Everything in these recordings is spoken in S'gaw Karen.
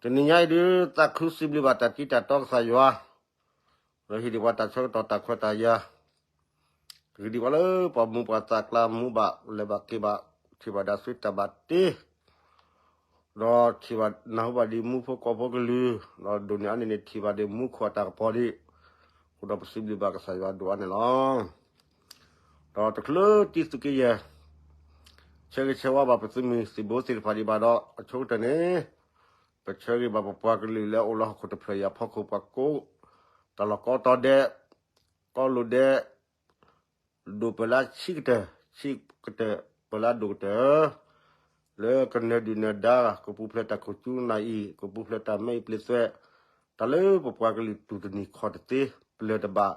တနံၤညါအံၤဒုး သးခုစံးဘျုးဘၣ်တၢ်တံတၢ်တီကစၢ်ယွၤ, ဒီးဟ့ၣ်ဒံးပှၤတၢ်ဆၢကတီၢ်တၢ်ခွဲးတၢ်ယာ်, ကဂ့ၤဒံးပှၤလၢပှၤမူပှၤသးကျါမူဘၣ်လဲၤဘၣ်က့ၤဘၣ်, ထံၣ်ဘၣ်ဒၣ်ဆူတၢ်ဘၣ်တ့, ဒီးထံၣ်ဘၣ်နၢ်ဟူဘၣ်ဒံးမူဖိကီၢ်ဖိကလုာ်, ဒီးဒိၣ်န့ၢ်အါန့ၢ်န့ၣ် ထံၣ်ဘၣ်ဒံးမူခိၣ်အတၢ်ကပီၤဒံး, အဃိဒီးပစံးဘျုးဘၣ်ကစၢ်ယွၤဒိၣ်အါန့ၣ်လီၤ. ဒီးတချုးတံၤသုးက့ယဲၢ် ဆၢဂ့ၤဆၢဝါဘၣ်ပသုးမုၢ်သံၣ်ဘိသ့ၣ်တဖၣ်ဒံးဘၣ်ဒီး အဆိကတၢၢ်န့ၣ် ပဆၢဂ့ၤဘၣ်ပပှၤကလုာ်လၢအအိၣ်လၢဟီၣ်ခိၣ်တဖျၢၣ်အံၤအဖီခိၣ် ပှၤကိးတၢ်လီၢ်ကိးတီၤဒဲး, ကီၢ်လိၤဒဲး, ဒိၣ်ပၢၢ်လၢဆံးကတၢၢ်, ဆံးကတၢၢ်ပၢၢ်လၢဒိၣ်ကတၢၢ်, လၢကနၢၤဒုၣ်နၢၤဒါ, ကပူၤဖျဲးတၢ်ခိၣ်ကၠူနၢ်အံၤ, ကပူၤဖျဲးတၢ်မဲအံၤပျ့သွဲး, တၢ်လၢပပှၤကလုာ်တူၢ်တနံၤခီၣ်တသ့ ပလၢၢ်တဘၣ်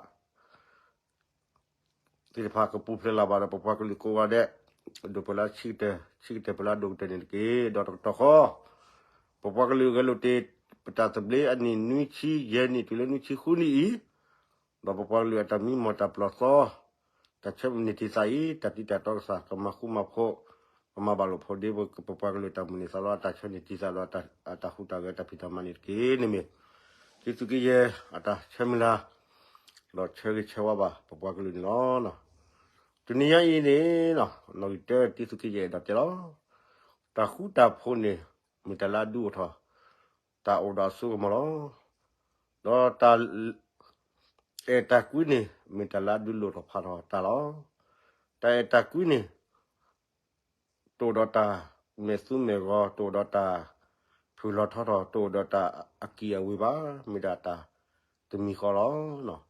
သ့ၣ်တဖၣ်ကပူၤဖျဲးလီၤဘၣ်ဒီး ပပှၤကလုာ်ကိးဂၤဒဲး, ဒိၣ်ပၢၢ်လၢဆံးကတၢၢ်, ဆံးကတၢၢ်ပၢၢ်လၢဒိၣ်ကတၢၢ်န့ၣ်တက့ၢ်. ဒီးတကတီၢ်ဃီ, ပပှၤကလုာ်ဂဲၤလိာ်တ့ၢ် ပတၢ်သဘျ့အနံၣ်နွံဆံယဲၢ်နံၣ်တုၤလၢနွံဆံဃုနံၣ်အံၤ, ဒီးပပှၤကလုာ်အတၢ်မံမီၢ်တၢ်ပျီၢ်သီ, တၢ်ဆၢမုၢ်န့ၢ်တံၢ်သးအံၤ, တၢ်တံတၢ်တီကစၢ် ကမၤဃူမၤဖိး, ကမၤဘၣ်လိာ်ဖိးဒ့ ပပှၤကလုာ်တၢ်မုၢ်န့ၢ်သးလီၤ အတၢ်ဆၢန့ၢ်တံၢ်သးဒီး အတၢ်ဟူးတၢ်ဂဲၤတၢ်ဖံးတၢ်မၤန့ၣ်တက့ၢ်န့ၣ်မ့ၢ် တံၤသုးက့ယဲၢ်အတၢ်ဆၢမုၢ်လၢ်, ဒီးဆၢဂ့ၤဆၢဝါဘၣ်ပပှၤကလုာ်န့ၣ်လီၤ. တနံၤညါအံၤန့ၣ်, နီၣ်ဂံၢ်တၢ တံၤသုးက့ယဲၢ်အဲၣ်ဒိးတဲလီၤ. တၢ်ဃူတၢ်ဖိးန့ၣ် မ့ၢ်တၢ်လၢအဒုးအိၣ်ထီၣ်, တၢ်အိၣ်ဒီးအစိကမီၤလီၤ. ဒီးတၢ်အဲၣ်တၢ်ကွံန့ၣ် မ့ၢ်တၢ်လၢအဒုးလိၢ်ထီၣ်ဖးထီၣ်တၢ်လီၤ. တၢ်အဲၣ်တၢ်ကွံန့ၣ် တအိၣ်ဒီးတၢ်မဲာ်သူမဲာ်ဂီၤ, တအိၣ်ဒီးတၢ်ဖုၣ်လီၤထီထီၣ်, တအိၣ်ဒီးတၢ်အကံၢ်အဝ့ၤဘၣ်, မ့ၢ်ဒၣ်တၢ်တမံၤဃီလီၤ.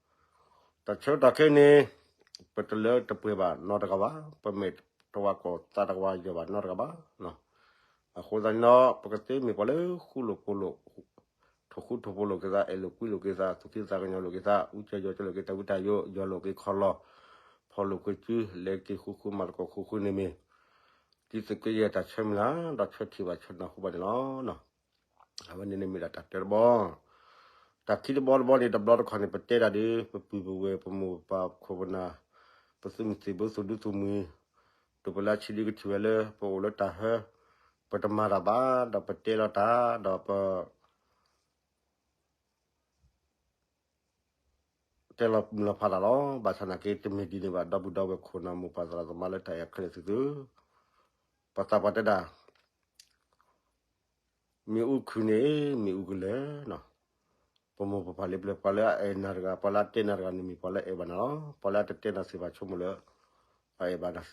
တၢ်ဆၢကတီၢ်ခဲအံၤန့ၣ် ပတလၢတပှဲၤဘၣ်နီတဂၤဘၣ်, ပမဲာ်တဝါကိၢ်သးတဝါယီၤဘၣ်နီတဂၤဘၣ်. အဃိသတးန့ၣ်ဒီး ပကသ့မ့ၢ်ပှၤလၢဃူလိာ်ဖိးလိာ်, ထိၣ်ဃူထိၣ်ဖိးလိာ်က့ၤသး, အဲၣ်လိာ်ကွံလိာ်က့ၤသး, သူၣ်က့သးကညီၤလိာ်က့ၤသး, အူကၠီယီၤကၠီလိာ်က့ၤတၢ်ဝံတၢ်ယိး, ယီၤလိာ်က့ၤခီၣ်လီၢ်, ဖီၣ်လိာ်ကွံကု, လဲၤက့ၤဃူဃူမၤသကိးဃူဃူန့ၣ်မ့ၢ် တံၤသုးက့ယဲၢ်တၢ်ဆၢမုၢ်လၢ်, ဒီးဆၢထံၣ်ဘၣ်ဆၢနၢ်ဟူဘၣ်န့ၣ်လီၤ. အဝဲန့ၣ်န့ၣ်မ့ၢ်ဒၣ်တၢ်တၢတဘီ, တၢ်ခံတဘီတဘီန့ၣ် တဘျီတခီၣ်န့ၣ် ပတဲတၢ်ဒီး ပပုၢ်ပဝဲၢ် ပမိၢ်ပပၢ်ခိၣ်ပနၢ်, ပသုးမုၢ်သံၣ်ဘိသူၣ်ဒူသူၣ်မှံၤ, ဒိၣ်ပလၢဆံးဒုကထံၣ်ဝဲလၢ ပအိၣ်လၢတၢ်ဟၢ, ပတမၤတၢ်ဘၣ်, ဒီးပတဲလီၤတၢ်ဒီးပ တဲလီၤမုၢ်လီၤဖးတၢ်လီၤ. ဘၣ်ဆၣ်နာ်က့ တမ့ၢ်ဒ်န့ၣ်ဘၣ် ဒီပုၢ်ဒီဝဲၢ်ခိၣ်နၢ်မိၢ်ပၢ်သရၣ်သမါလၢတၢ်အဲၣ်ခဲလၢာ်သ့ၣ်သု, ပှၤသးပှၢ်တဲဒၣ်, မ့ၣ်အူခုၣ်န့ၣ် မ့ၣ်အူကလၢာ်, ပမိၢ်ပပၢ်လၢပျၢၤ ပှၤလၢအအဲၣ်နၤတဂၤ ပှၤလၢအတဲနၤတဂၤန့ၣ်မ့ၢ်ပှၤလၢအအဲၣ်ဘၣ်နၤလီၤ. ပှၤလၢအတတဲနၤသ့ၣ်တဖၣ်ဆိကမိၣ်လၢ ပှၤအဲၣ်ဘၣ်နၤသ့တဂ့ၤ.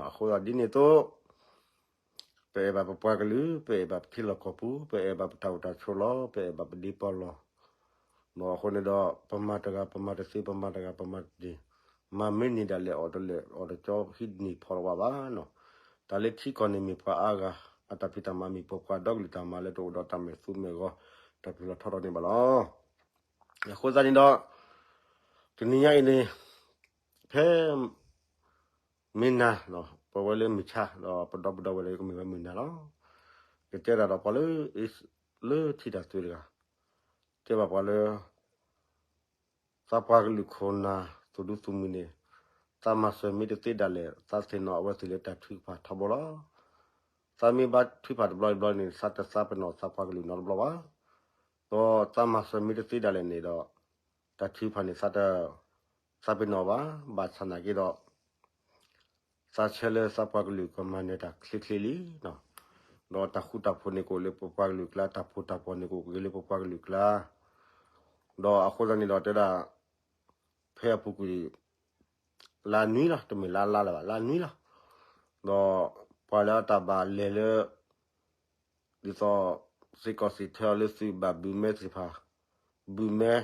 အဃိသတးဒ်န့ၣ်အသိး ပအဲၣ်ဘၣ်ပပှၤကလုာ်, ပအဲၣ်ဘၣ်ပထံလီၢ်ကီၢ်ပူၤ, ပအဲၣ်ဘၣ်ပတၢ်အိၣ်တၢ်ဆိးလီၤ, ပအဲၣ်ဘၣ်ပဒ့ပီၢ်လီၤ. အဃိန့ၣ်ဒီး ပမၤတဂၤပမၤတသ့, ပမၤတဂၤပမၤတန့ၢ်, မၤမ့ၢ်န့ၢ်ဒၣ်လဲာ်အီၤတလဲာ် အီၤတကၠီဟံးန့ၢ်ဖီၣ်တဝးဘၣ်. တၢ်လၢထံကီၢ်န့ၣ်မ့ၢ်ပှၤအါဂၤအတၢ်ဖံးတၢ်မၤ, မ့ၢ်ပပှၤဒီကလုာ်တၢ်မၤလၢတအိၣ်ဒီးတၢ်မဲာ်သူမဲာ်ဂီၤ, တၢ်ဖုၣ်လီၤထီထီၣ်န့ၣ်ဘၣ်လီၤ. အဃိသတးန့ၣ်ဒီး တနံၤညါအံၤန့ၣ် ဖဲ မ့ၢ်နၤ, ပဝဲလၢမုၢ်ဆါ ဒီးပဒီပုၢ်ဒီဝဲၢ်လၢကမ့ၢ်ဝဲမုၢ်နၤလီၤ. ယတဲဒၣ်ဒီးပှၤလၢ လၢထံၣ်တၢ်သုတဂၤ, တဲဘၣ်ပှၤလၢ သးပှၢ်ကလုာ်ခိၣ်နၢ်သူၣ်ဒူသူၣ်မှံၤန့ၣ်, သးမၤစၢၤမ့ၢ်တသ့ဒၣ်လဲာ် သးသ့ၣ်နီၣ်အဝဲသ့ၣ်လၢတၢ်ထုကဖၣ်ထီဘိလီၤ. သးမ့ၢ်ဘါထုကဖၣ်တဘျီတဘျီန့ၣ် သးတသးပ့ၤနီၣ်သးပှၢ်ကလုာ်နီတဘျီဘၣ်. ဒီးသးမၤစၢၤမ့ၢ်တသ့ဒၣ်လဲာ်န့ၣ်ဒီး တၢ်ထုကဖၣ်န့ၣ် သးတသးပ့ၤနီၣ်ဘၣ်. ဘၣ်ဆၣ်နာ်က့ဒီး သးဆၢလၢသးပှၢ်ကလုာ်ကမၤနၢၤတၢ်ချ့ချ့လံ. ဒီးတၢ်ဃူတၢ်ဖိးန့ၣ်ကအိၣ်လၢပပှၤကလုာ်ကျါ, တၢ်ဖှီၣ်တၢ်ပီၤန့ၣ်ကအိၣ်က့ၤလၢပပှၤကလုာ်ကျါ. ဒီးအဃိသတးန့ၣ်ဒီးတဲဒၣ် ဖဲအပူၤကွံာ် လါနွံလီၤ, တမ့ၢ်လါလါလၢၤဘၣ်, လါနွံလီၤ. ဒီးပှၤလၢအတၢ်ဘၣ်လဲၤလၢ ဒ်သိး စ့ၢ်ကီးစံးဆၢအီၤလၢသုးဘၣ်ဘုးမဲသ့ၣ်တဖၣ်, ဘုးမဲ,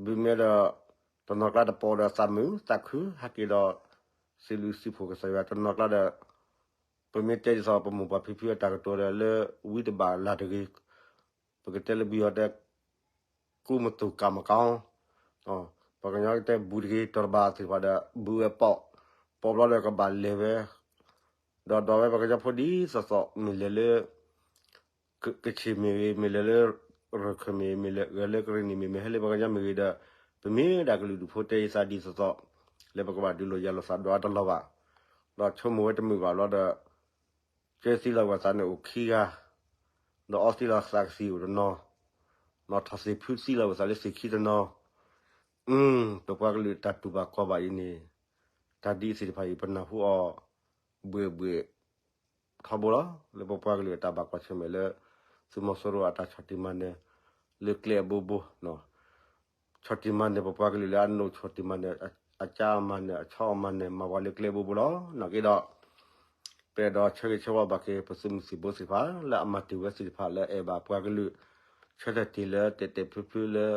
ဘုးမဲဒီး တနီၤကျါတပိာ်ဒီးသးမုာ်သးခု ဟဲက့ၤဒီး စံးဘျုးစံးဖှိၣ်ကစၢ်ယွၤ, တနီၤကျါဒီး ပမ့ၢ်တဲဒ်သိးပမိၢ်ပၢ်ဖံဖုအတၢ်ကတိၤဒီး လၢဝံတဘၣ်လၢ်တဂ့ၤ, ပကတဲလၢဘုးယီၤတဲ ကူမတူၢ်ကၣ်မကီ, ပှၤကညီကတဲဘုးတဂ့ၤ တီၤတဘၣ်သ့ၣ်တဖၣ်ဒီး ဘုးဝဲပိာ်, ပိာ်ဘျီဒီးကဘၣ်လဲၤဝဲ, ဒီးဒီးဝဲပှၤကညီဖိဒ်သိးသိး မ့ၢ်လဲၤလၢ က ကချ့ၣ်မ့ၢ်ဂ့ၤ, မ့ၢ်လဲၤလၢ ရခၢၣ်မ့ၢ်ဂ့ၤ, မ့ၢ်လဲၤလၢကရ့ၣ်နံၣ်မ့ၢ်ဂ့ၤ, မ့ၢ်ဟဲလၢပှၤကညီမ့ၢ်ဂ့ၤဒီး ပမ့ၢ်ဒၣ်ကလုာ်ဒူၣ်ဖိတဲအသးဒ်သိးသိး လၢပကဘၣ်ဒုးလိာ်ယၤလိာ်သးဒီးအတလီၤဘၣ်. ဒီးဆိကမိၣ်ဝဲတမုာ်ဘၣ်ဘျီဒီး ကၢသံလီၤဝဲသးန့ၣ်အိၣ်ခံဂၤ, ဒီးအီသံးလီၤသးကသံၣ်အိၣ်တနီၤ, နီၢ်ထီၣ်သ့ၣ်ဖုသံလီၤဝဲသးလၢသ့ၣ်ခံတနီၤ, ပပှၤကလုာ်တၢ်တူၢ်ဘၣ်ခီၣ်ဘၣ်အံၤန့ၣ်, တၢ်ဒ်အံၤသ့ၣ်တဖၣ်အံၤ ပနၢ်ဟူအီၤ ဘှ့ၣ်ဘှ့ၣ် ထီဘိလီၤ. လၢပပှၤကလုာ်အတၢ်ဘၣ်ကွၢ်ဆၢၣ်မဲာ်လၢ သုးမီၤစိရိၤအတၢ်ဆီၣ်တံၢ်မၤနၢၤ လၢကျဲအဘိဘိ, ဆီၣ်တံၢ်မၤနၢၤပပှၤကလုာ်လၢအနိၣ်ဆီၣ်တံၢ်မၤနၢၤ, အကၢအမၤနၢၤ အဆီအမၤနၢၤ မၤဝဲလၢကျဲအဘိဘိလီၤ. နာ်က့ဒီး ပအဲၣ်ဒိးဆၢဂ့ၤဆၢဝါဘၣ်က့ၤ ပသုးမုၢ်သံၣ်ဘိသ့ၣ်တဖၣ် လၢအမၤတ့ၢ်ဝဲသ့ၣ်တဖၣ်လၢအဲၣ်ဘၣ်ပှၤကလုာ် ဆၢထၢၣ်တ့ၢ်လၢတဲာ်တဲာ်ဖျုဖျုလၢ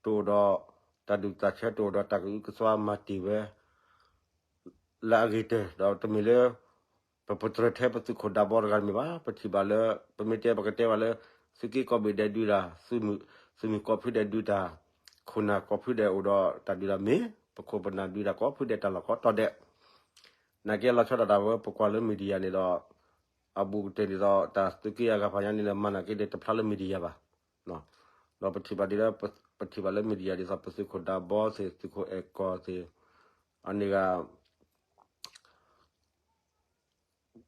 တအိၣ်ဒီး တၢ်ဒူၣ်တၢ်ဆၢတအိၣ်ဒီးတၢ်ကအုကစွါမၤတ့ၢ်ဝဲ လၢအဂ့ၤတၢၢ် ဒီးတမ့ၢ်လၢ ပပတြၢၤထဲပသုးခိၣ်ဒးဘီတဂၤတမ့ၢ်ဘၣ်. ပထံၣ်ဘၣ်လၢ ပမ့ၢ်တဲပကတဲဘၣ်လၢ သုးက့ကိးဘ့ၣ်ဒဲးဒုးတၢ်, သုးမုၢ်ကိးဖုဒဲးဒုးတၢ်, ခိၣ်နၢ်ကိးဖုဒဲးအိၣ်ဒီးတၢ်ဒုးတၢ်မ့ၢ် ပခိၣ်ပနၢ်ဒုးတၢ်ကိးဖုဒဲးတၢ်လီၢ်ကိးတီၤဒဲး နာ်က့လီၤဆီဒၣ်တၢ်ဝဲ ပကွၢ်လၢ media န့ၣ်ဒီး အဘူးကတၢၢ်ဒ်သိး တၢ်သုးက့အဂၤဖးညါန့ၣ်လၢမၤနာ်က့ဒဲးတဖျါလၢ media ဘၣ်. ဒီးပထံၣ်ဘၣ်ဒ်လၢ ပထံၣ်ဘၣ်လၢ media ဒ်သိး ပသုးခိၣ်ဒးဘီသ့ၣ် သုးခိၣ်အဲၣ်ကီၢ်သ့ၣ် အန့ၣ်ဂၤ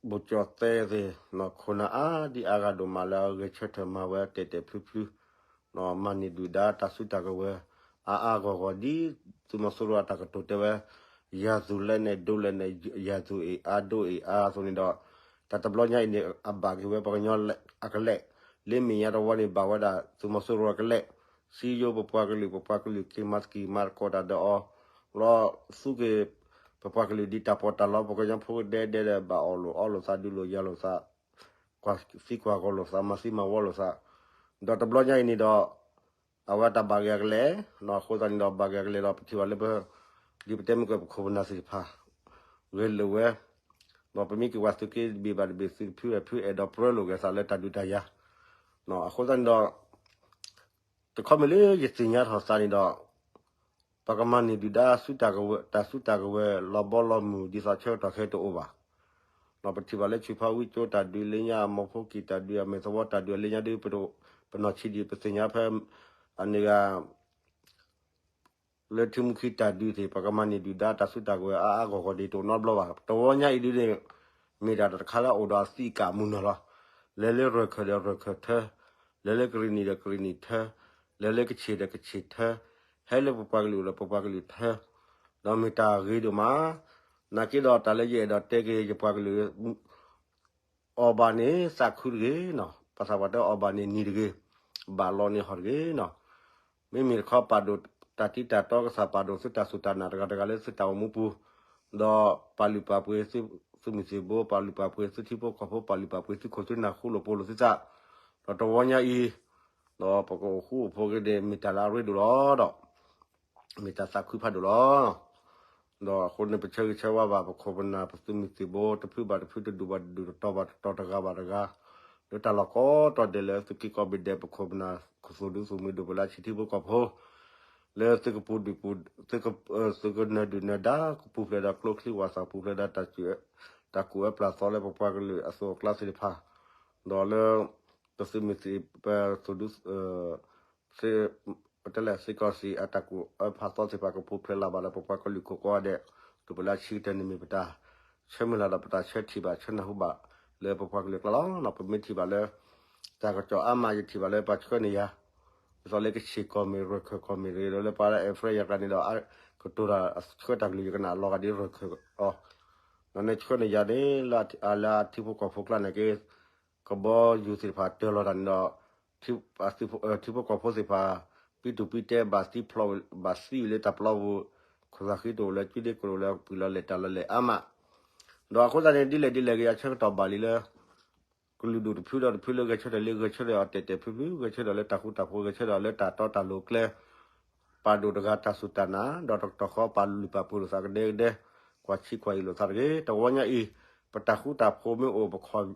ဘိၣ်ကၠီၣ်သဲသ့ၣ် ခိၣ်နၢ်အါဒံအါဂၤဒိၣ်မးလၢအဂဲၤဆၢထၢၣ်မၤဝဲတဲာ်တဲာ်ဖျုဖျု မၤန့ၢ်ဒုၣ်ဒါတၢ်စုတၢ်ကဝဲၤ အါအါဂီၢ်ဂီၢ်ဒ် သုးမီၤစိရိၤအတၢ်ကတိၤတဲဝဲ ယၤသူလဲန့ၣ်ဒိလဲန့ၣ် ယၤသူအ့ၣ်အါဒိအ့ၣ်အါအသိးန့ၣ်ဒီး တၢ်တဘျီညါအံၤန့ၣ် အဘၣ်က့ၤဝဲပှၤကညီအကလဲာ် လၢမဲာ်ညါတဝီန့ၣ် ဘၣ်ဝဲဒၣ်သုးမီၤစိရိၤအကလဲာ် စံယိပပှၤကလုာ် ပပှၤကလုာ်က့ၤမၤသကိးမၤသကိးတၢ်ဒီးအီၤ လီၤသူက့ၤ ပပှၤကလုာ်ဒ်တၢ်ပီးတၢ်လီ ပကညီဖိကဒဲဒဲဒီး ဘၣ်အီၣ်လိာ်အီလိာ်သး ဒုးလိာ်ယၤလိာ်သး ကွၢ်သံကွၢ်ဂီၤလိာ်သး မၤသံမၤဝီလိာ်သး ဒီးတဘျီညါအံၤန့ၣ်ဒီး အဝဲတၢ်ဘၣ်ဂ့ၤအကလဲာ် အဃိသတးန့ၣ်ဒီး ဘၣ်ဂ့ၤအကလဲာ်ဒီး ပထံၣ်ဘၣ်လၢပ ဒ်ပတဲမ့ၢ်ကပခိၣ်ပနၢ်သ့ၣ်တဖၣ် ဂဲၤလိာ်ဝဲ ဒီးပမ့ၢ်က့ၤဝဲသုးက့တဘ့ၣ်ဘၣ်တဘ့ၣ် သုးတဖုအဖုအဲၣ်ဒိးပြၢလိာ်က့ၤသးလၢတၢ်ဒုးတၢ်ယၤ အဃိသတးန့ၣ်ဒီး တခီမ့ၢ်လၢယသ့ၣ်ညါထီၣ်သးန့ၣ်ဒီး ပကမၤန့ၢ်ဒုၣ်ဒါစုတၢ်ကဝဲၤ တၢ်စုတၢ်ကဝဲၤ လီၤဘီလီၤမုၢ်ဒ်သိးဆၢကတီၢ်ခဲတအိၣ်ဘၣ်. ဒီးပထံၣ်ဘၣ်လၢ ဆူဖးဝံကၠိတၢ်ဒုးလၢညါ အမီၤဖိကံၢ်တၢ်ဒုး အမဲာ်သဝီတၢ်ဒုးလၢညါဒ် ပနီၢ်ဆံးဒံး ပသ့ၣ်ညါဖဲ အန့ၣ်ဂၤ လၢထံမူခံတၢ်ဒုးသ့ၣ် ပကမၤန့ၢ်ဒုၣ်ဒါတၢ်စုတၢ်ကဝဲၤအါအါဂီၢ်ဂီၢ်ဒ်တအိၣ်နီတဘျီဘၣ်. တဝီညါအံၤဒ်န့ၣ် မ့ၢ်တၢ်တခါလၢအအိၣ်ဒီးအသံးအကာ်မုၢ်နီၢ်လီၤ. လဲၤလၢရၢၢ်ခၢၣ်ဒီးရၢၢ်ခၢၣ်ထၢ, လဲၤလၢကရံၣ်နံၣ်ဒီးကရံၣ်နံၣ်ထၢ, လဲၤလၢကဆ့ၣ်ဒီးကဆ့ၣ်ထၢ, ဟဲလၢပပှၤကလုာ်ဒီးပပှၤကလုာ်ထၢ, ဒီးမ့ၢ်တၢ်ဂ့ၤဒိၣ်မး နာ်က့ဒီးတၢ်လၢယအဲၣ်ဒိးတဲက့ၤ ယပှၤကလုာ် အီၣ်ဘၣ်န့ၣ်သးခုတဂ့ၤနီၤ, ပှၤသးပှၢ်တဲအီၣ်ဘၣ်န့ၣ်နံၤတဂ့ၤ, ဘၣ်လီၤန့ၣ်ဟီၣ်တဂ့ၤနီၤ. မ့မ့ၢ်တခီပာ်ဒိၣ်တၢ်တံၤတၢ်တီကစၢ်ပာ်ဒိၣ်သုတၢ်စူၢ်တၢ်နာ်တဂၤတဂၤလၢသုတၢ်အိၣ်မူပူၤ, ဒီးပာ်လုၢ်ပာ်ပှ့ၤသုးမုၢ်သံၣ်ဘိ, ပာ်လုၢ်ပာ်ပှ့ၤသုထံဖိကီၢ်ဖိ, ပာ်လုၢ်ပာ်ပှ့ၤသုခိၣ်သုနၢ်ဃူလိာ်ဖိးလိာ်သုသး, ဒီးတဝီညါအံၤ, ဒီးပကအိၣ်ဃူအိၣ်ဖိးက့ၤန့ၣ် မ့ၢ်တၢ်လၢအရ့ဒိၣ်လီၤဒီး မ့ၢ်တၢ်သးခုဖးဒိၣ်လီၤ. ဒီးအဃိန့ၣ် ပဆၢဂ့ၤဆၢဝါဘၣ် ပခိၣ်ပနၢ်ပသုးမုၢ်သံၣ်ဘိ တဖုဘၣ်တဖု တဒူၣ်ဘၣ်တဒူၣ် တတီၤဘၣ်တတီၤ တဂၤဘၣ်တဂၤ, လၢတၢ်လီၢ်ကိးတီၤဒဲးလၢသုးက့ကိးဘ့ၣ်ဒဲး ပခိၣ်ပနၢ် ကသိၣ်ဒူသုးမုၢ်ဒိၣ်ပလၢဆံးထံဖိကီၢ်ဖိ လၢသုကပူၤဒုၣ်ပူၤ သုကနၢၤဒုၣ်နၢၤဒါ ကပူၤဖျဲးဒီးကျိချံဝၣ်သၣ် ပူၤဖျဲးဒီးတၢ်ကူၣ်အၢပျၢ်သီလၢပပှၤကလုာ်အသိးအကျါသ့ၣ်တဖၣ်, ဒီးလၢ ပသုးမုၢ်သံၣ် ပသိၣ်ဒူ သ့ၣ် ပတဲလဲၣ် စ့ၢ်ကီးစံး အတၢ်ကူၣ်အၢဖးသီသ့ၣ်တဖၣ် ကပူၤဖျဲးလၢ်ဘၣ်ဒီး ပပှၤကလုာ်ခိၣ်ကိးဂၤဒဲး, ဒိၣ်ပလၢဆံကတၢၢ်န့ၣ်မ့ၢ်ပတၢ်ဆၢမုၢ်လၢ်ဒီး ပတၢ်ဆၢထံၣ်ဘၣ်ဆၢနၢ်ဟူဘၣ် လၢပပှၤကလုာ်အကျါလီၤ. ပမ့ၢ်ထံၣ်ဘၣ်လၢ တၢ်ကစီၣ်အါမး ယထံၣ်ဘၣ်လၢပှၤဆှၢန့ၢ်ယၤ, ဒ်သိးလၢကဆ့ၣ်ကီၢ်မ့ၢ် ရၢၢ်ခၢၣ်ကီၢ်မ့ၢ်တဂ့ၤ ဒီးလၢပှၤလၢအဲၣ်ဖရဲယၤကျါန့ၣ်ဒီး ကတိၤတၢ်ဆှၢတၢ်ကလုၢ်ယကနၣ်အလီၤဂာ်ဒ်ရၢၢ်ခၢၣ်အီၤ, ဒီးန့ၣ်ဆှၢန့ၢ်ယၤန့ၣ် လၢအထံဖိကီၢ်ဖိကျါန့ၣ်က့ ကဘီယူၤသ့ၣ်တဖၣ်တၢၢ်လီၤတၢ်န့ၣ်ဒီး ထံဖိကီၢ်ဖိသ့ၣ်တဖၣ် ပံတူၢ်ပံတဲဘၣ်သံဖျိး ဘၣ်သံဝံၤလၢတၢ်ပျီပူၤ, ခိၣ်သၣ်ဃံတအိၣ်လၢၤ ကၠံဒ့ကအိၣ်လၢၤ ပှံာ်လီၤလဲၣ်တၢ်လီၤလဲၣ်အါမး, ဒီးအဃိသတးန့ၣ် ဒ်လဲၣ်ဒ်လဲၣ်ဂ့ၤ အဆၢကတီၢ်ဘၣ်လံလၢ ကလုာ်ဒူၣ်တဖုဒီးတဖုလၢဂဲၤဆၢထၢၣ်လံ ဂဲၤဆၢထၢၣ်အီၤတဲာ်တဲာ်ဖျုဖျု ဂဲၤဆၢထၢၣ်လၢတၢ်ဃူတၢ်ဖိး ဂဲၤဆၢထၢၣ်လၢတၢ်တီတၢ်လိၤကျဲ ပာ်ဒိၣ်တဂၤတၢ်စူၢ်တၢ်နာ် ဒီးတကတီၢ်ဃီပာ်လုၢ်ပာ်ပှ့ၤလိာ်သးကဒဲကဒဲ ကွၢ်ဆံကွၢ်အံၤလိာ်သးတဂ့ၤ. တဝီညါအံၤ ပတၢ်ဃူတၢ်ဖိးမ့ၢ်အိၣ် ပခီၣ်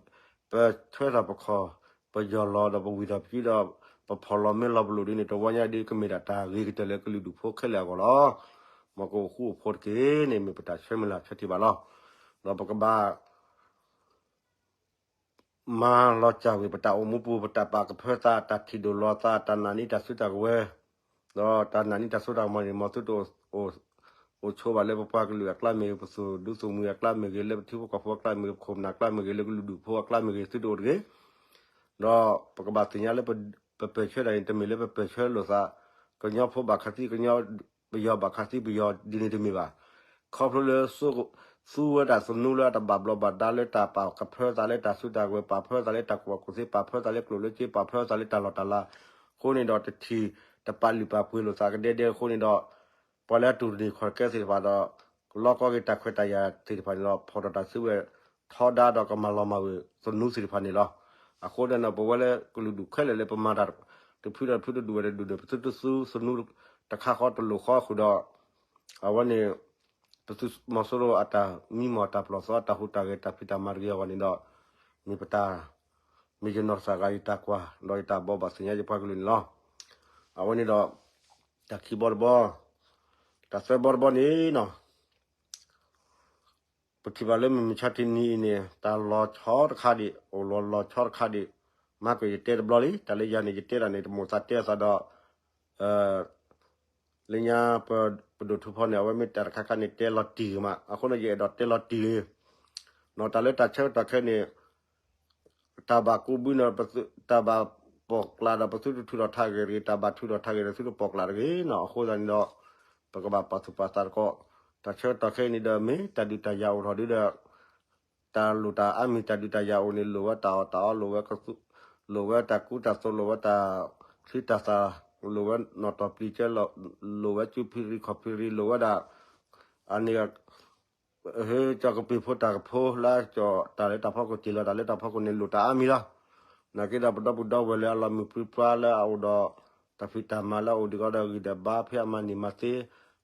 ပဆၢထီၣ်ပခီၣ် ပယီၢ်လီၤဒီးပဝံၢ်ထီၣ်ပစုဒီး ပဖီၣ်လီၤမ့ၢ်လီၤပလိာ်ဒ်န့ၣ် တဝီညါဒ်ကမ့ၢ်ဒၣ်တၢ်ဂ့ၤကတၢၢ်လၢကလုာ်ဒူၣ်ဖိခဲလၢာ်အဂီၢ်လီၤ. မ်ကအိၣ်ဃူအိၣ်ဖိးတက့ၢ်န့ၣ် မ့ၢ်ပတၢ်ဆၢမုၢ်လၢ်ဆၢထံၣ်ဘၣ်လီၤ. ဒီးပကဘၣ် မၤလီၤစၢ်ဝံၤ ပတၢ်အိၣ်မူပူၤ ပတၢ်ပာ်ကဖၢသး တၢ်ထံၣ်ဒိၣ်လီၤသး တၢ်နာ်န့ၢ်တၢ်စုတၢ်ကဝဲၤ ဒီးတၢ်နာ်န့ၢ်တၢ်စိတၢ်ကမီၤန့ၣ် မ်သုတအိၣ် အိၣ်ဆိးဘၣ်လၢပပှၤကလုာ်အကျါမ့ၢ်ဂ့ၤ ပသုးဒူသုးမုၢ်အကျါမ့ၢ်ဂ့ၤ လၢပထံဖိကီၢ်ဖိအကျါမ့ၢ်ဂ့ၤ ပခိၣ်ပနၢ်အကျါမ့ၢ်ဂ့ၤ လၢကလုာ်ဒူၣ်ဖိအကျါမ့ၢ်ဂ့ၤ သုတအိၣ်တဂ့ၤ. ဒီးပကဘၣ်သ့ၣ်ညါလၢပပၢၢ်ဆၢတၢ်န့ၣ် တမ့ၢ်လၢပပၢၢ်ဆၢလိာ်သး ကညီဖိဘၣ်ခးသံကညီ, ပယီၤဘၣ်ခးသံပယီၤဒ်န့ၣ်တမ့ၢ်ဘၣ်. ခီဖျိလၢ သူဝဲတၢ်သနူလၢအတဘၣ်ဘျီးဘၣ်ဒါလၢတၢ်ပာ်ကဖၢသးလၢတၢ်စုတၢ်ကဝဲၤ ပာ်ဖၢသးလၢတၢ်ကူၣ်ဘၣ်ကူၣ်သ့ ပာ်ဖၢသးလၢကျိၣ်လၢစ့ ပာ်ဖၢသးလၢတၢ်လီၢ်တၢ်လၤ, အဃိန့ၣ်ဒီးတထံၣ် တပာ်လုၢ်ပာ်ပှ့ၤလိာ်သးကဒဲဒဲအဃိန့ၣ်ဒီး ပှၤလၢအတူၢ်တန့ၢ်ခီၣ်တကဲသ့ၣ်တဖၣ်ဒီး ကလီကီက့ၤတၢ်ခွဲးတၢ်ယာ်သ့ၣ်တဖၣ်န့ၣ်ဒီး ဖီၣ်ထီၣ်တၢ်စုကဝဲၤထီဒါဒီးကမၤလီၤမၢ်ဝဲသနူသ့ၣ်တဖၣ်န့ၣ်လီၤ. အဃိန့ၣ်ဒီး ပဝဲလၢကလုာ်ဒူၣ်ခဲလၢာ်လၢပမၤတၢ်တဖုဒီးတဖု တဒူၣ်ဝဲတဒူၣ်န့ၣ် ပသုတသူသနူတခါဃီတလိာ်ဃီဃုာ်ဒီး အဝဲန့ၣ် ပသုးမီၤစိရိၤအတၢ်မံမီၢ်တၢ်ပလီၢ်သီအတၢ်ဟူးတၢ်ဂဲၤတၢ်ဖံးတၢ်မၤတဂ့ၤအဂီၢ်န့ၣ်ဒီး မ့ၢ်ပတၢ် မ့ၢ်ယနီၢ်ကစၢ်ဂၤယတၢ်ကွၢ် ဒီးယတၢ်ဘိးဘၣ်သ့ၣ်ညါယပှၤကလုာ်န့ၣ်လီၤ. အဝဲန့ၣ်ဒီး တၢ်ခံဘီတဘီ, တၢ်သၢဘီတဘီန့ၣ်နီၤ ပထံၣ်ဘၣ်လၢမုၢ်မဆါတနံၤအံၤန့ၣ် တၢ်လီၤဆီတခါဒံး အိၣ်လီၤလီၤဆီတခါဒံး, မၤကွံာ်ယတဲတဘျီလံ, တၢ်လၢယၤန့ၣ် ယတဲတၢ်န့ၣ် တမိၣ်သးတဲအသးဒီး လၢညါပ ပဒိၣ်ထူဖီန့ၣ် အဝဲမ့ၢ်တၢ်တခါခါန့ၣ် တဲလီၤတံၢ်ဂ့ၤမး, အဃိန့ၣ် ယအဲၣ်ဒိးတဲလီၤတံၢ်ဂ့ၤ, နီၢ်တၢ်လၢတၢ်ဆၢကတီၢ်ခဲအံၤန့ၣ် တၢ်ဘၣ်ကူးဘုန့ၣ် တၢ်ဘၣ်ပိာ်ကျးဒီးပသုတထုးထီၣ်ထါဂ့ၤတဂ့ၤ, တၢ်ဘၣ်ထုးထီၣ်ထါဂ့ၤဒီးသုတပိာ်ကျးတဂ့ၤနီၤ, အဃိသတးန့ၣ်ဒီး ပကဘၣ်ပာ်သူၣ်ပာ်သးတက့ၢ်, တၢ်ဆၢကတီၢ်ခဲအံၤန့ၣ်ဒီးမ့ၢ်တၢ်ဒုးတၢ်ယၤအိၣ်ထီၣ်ဒုဒီး တၢ်လိၣ်တၢ်အါမံၤတၢ်ဒုးတၢ်ယၤအိၣ်န့ၣ် လိၣ်ဝဲတၢ်အီၣ်တၢ်အီ လိၣ်ဝဲကသူ, လိၣ်ဝဲတၢ်ကူတၢ်သိး လိၣ်ဝဲတၢ်ချံတၢ်သၣ်, လိၣ်ဝဲနီၣ်တီၢ်ပျံၤကဲ, လိၣ်ဝဲစုဖံရံခီၣ်ဖံရံ လိၣ်ဝဲဒၣ် အန့ၣ် ဟဲကၠီကပ့ၤဖိတၢ်ကဖိလၢကၠီတၢ်လၢတၢ်ဖီခိၣ် တ့ၢ်လီၤတၢ်လၢတၢ်ဖီခိၣ်န့ၣ် လိၣ်တၢ်အါမံၤလီၤ. နာ်က့ဒီးပဒီပုၢ်ဒီဝဲၢ်လၢအလီၤမုၢ်ပြံပြါလၢအအိၣ်ဒီး တၢ်ဖံးတၢ်မၤလၢအအိၣ်ဒံးကီဒီးဂံၢ်ဒီးဘါဖဲအမၤန့ၢ်မၤသ့,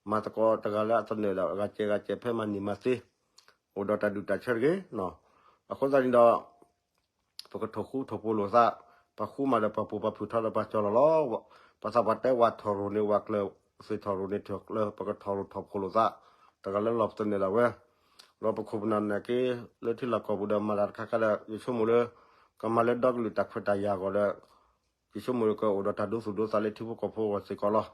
မၤသကိးတဂၤလၢအသနၢၣ်ဒီး ဂၤကဲဂၤကဲဖဲမၤန့ၢ်မၤသ့, အိၣ်ဒီးတၢ်ဒုးတၢ်ဆၢတဂ့ၤ. အဃိသတးန့ၣ်ဒီး ပကထိၣ်ဃူထိၣ်ဖိးလိာ်သး, ပှၤဃူမးဒီးပှၤပူၤပှၤဖုၣ်ထီဒီးပှၤကၠီၤလီၤလီၤ, ပသးပှၢ်တဲဝဲထီၣ်ရိၣ်န့ၣ် ဝဲကျၢၤသ့ၣ်ထီၣ်ရိၣ်န့ၣ်ထီၣ်ကျၢၤ ပကထီၣ်ရိၣ်ထီၣ်ဖိးလိာ်သး, တဂၤလၢလီၤပသနၢၣ်ဒၣ်ဝဲ, ဒီးပခိၣ်ပနၢ်နာ်က့ လၢထံလီၢ်ကီၢ်ပူၤဒီးမၤတၢ်တခါခါဒီး ယဆိကမိၣ်လၢ ကမၤလၢဒီကလုာ်တၢ်ခွဲးတၢ်ယာ်အဂီၢ်ဒီး ယဆိကမိၣ်လၢကအိၣ်ဒီးတၢ်ဒိသူၣ်ဒိသးလၢထံဖိကီၢ်ဖိအဂီၢ်စ့ၢ်ကီးလီၤ.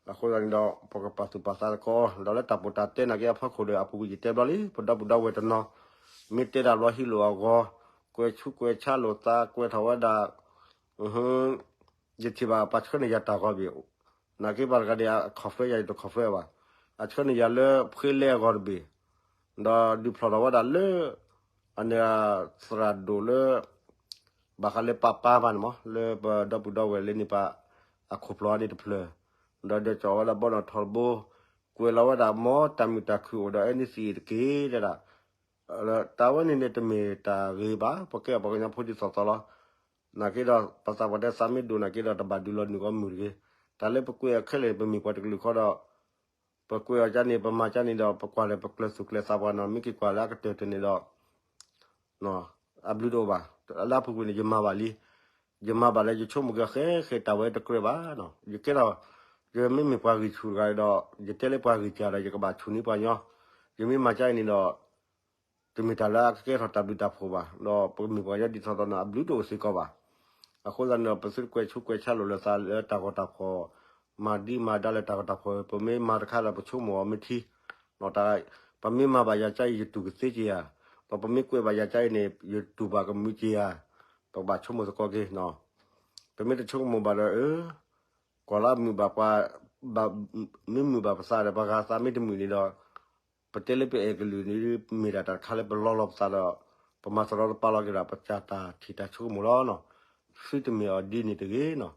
အဃိသတးန့ၣ်ဒီး ပကပာ်သူၣ်ပာ်သးတက့ၢ်, ဒီးလၢတၢ်ပိာ်တၢ်တဲနာ်က့အဖီခိၣ်ဒီး အပူၤကွံာ်ယတဲဘျီလံ, ပဒီပုၢ်ဒီဝဲၢ်တနီၤ မ့ၢ်တဲတၢ်ဘျီဟံးလိာ်အဂီၢ်, ကွဲးဆူးကွဲးဆါလိာ်သး ကွဲးထီၣ်ဝဲဒၣ် ယထံၣ်ဘၣ်ပှၤဆှၢန့ၢ်ယၤတၢ်ဂီၤတဘ့ၣ်, နာ်က့ပှၤတဂၤဒီး အ confirm ယၤ ယတ confirm ဘၣ်, အဆှၢန့ၢ်ယၤလၢဖှ့လဲအဂီၢ်တဘ့ၣ်, ဒီးဒုးဖျိးထီၣ်ဝဲဒၣ်လၢ အန့ၣ် သရၣ်ဒိၣ်လၢ ဘၣ်ဃးလၢပၢ်ပၢ်ဘၣ်န့ၣ်မး လၢပဒီပုၢ်ဒီဝဲၢ်လၢန့ၣ်ပှၤ အခိၣ်ဖျိးန့ၣ်တဖျၢၣ်, ဒီးဒၢးကၠီၣ်ဝဲဒၣ်ဘီနီၣ်ထီတဘိ, ကွဲးလီၤဝဲဒၣ်မ်တၢ်မုာ်တၢ်ခုၣ်အိၣ်ဒီး အဲၣ်နံၣ်သံၣ်အံၤတက့ၢ်တဲဒၣ် တၢ်ဝဲန့ၣ်န့ၣ်တမ့ၢ်တၢ်ဂ့ၤဘၣ်, ပကဲပှၤကညီဖိဒ်သိးသိးလီၤ. နာ်က့ဒီး ပသးပှၢ်တဲသးမ့ၢ်ဒိၣ်နာ်က့ဒီး တဘၣ်ဒုးလီၤနုာ်ကီးမုၢ်တဂ့ၤ. တၢ်လၢပကွဲးအီၤခဲလၢာ်န့ၣ် ပမ့ၢ်ပှၤတကလုာ်ဃီဒီး ပကွဲးအီၤကန့ၣ် ပမၤကန့ၣ်ဒီး ပကွၢ်လၢပကျၢၤသူၣ်ကျၢၤသးပှၤနီၤ မ့ၢ်က့ၤကွၢ်လၢအကတၢၢ်တန့ၣ်ဒီး အဘျုးတအိၣ်ဘၣ်. လၢအပူၤကွံာ်န့ၣ် ယမၤဘၣ်လံ. ယမၤဘၣ်လၢယဆိကမိၣ်က့ၤဃဲဃဲတၢ်ဝဲတကြၢးဘၣ်နီၤ. ယကဲထီၣ် ယမ့မ့ၢ်ပှၤဂံၢ်ဆူၣ်တဂၤဒီး ယတဲလၢပှၤဂံၢ်စၢ်ဒီး ယကဘၣ်ဆူၣ်န့ၢ်ပှၤကညီ, ယမ့ၢ်မၤကန့ၣ်ဒီး တမ့ၢ်တၢ်လၢအကကဲထီၣ်တၢ်ဘျုးတၢ်ဖှိၣ်ဘၣ်. ဒီးပကမ့ၢ်ပှၤကညီဒ်သိးသိးန့ၣ် အဘျုးတအိၣ်စ့ၢ်ကီးဘၣ်. အဃိသတးန့ၣ်ဒီး ပသုတကွဲးဆူးကွဲးဆါလိာ်လၢသးလၢတၢ်ဂီၤတၢ်ဖီၣ်, မၤဒံးမၤဒါလၢတၢ်ဂီၤတၢ်ဖီၣ်, ပမ့ၢ်မၤတခါဒီးပဆိကမိၣ်အီၤမ့ၢ်ထံ, ပမ့ၢ်မၤဘၣ်ယၤကၢ်အံၤ ယတူၢ်ကသ့က့ၤယၤ, ဒီးပမ့ၢ်ကွဲးဘၣ်ယၤကၢ်အံၤန့ၣ် ယတူၢ်ဘၣ်ကမုာ်က့ၤယၤ, ပကဘၣ်ဆိကမိၣ်သကိးက့ၤ. ပမ့ၢ်တဆိကမိၣ်ဘၣ်ဒီး ကွၢ်လၢအမုာ်ဘၣ်ပှၤ, မ့ၢ်မုာ်ဘၣ်ပသးဒီး ပှၤဂၤသးမ့ၢ်တမုာ်န့ၣ်ဒီး ပတဲလၢပအဲၣ်ကလုာ်န့ၣ် မ့ၢ်ဒၣ်တၢ်တခါလၢပလီလီၤပသးဒီး ပမၤသရီတပါလီၤက့ၤဒီး ပစၢ်တၢ်ထံၣ်တၢ်ဆိကမိၣ်လီၤနီၤ. သုတမ့ၢ်အီၤဒ်န့ၣ်တဂ့ၤနီၤ.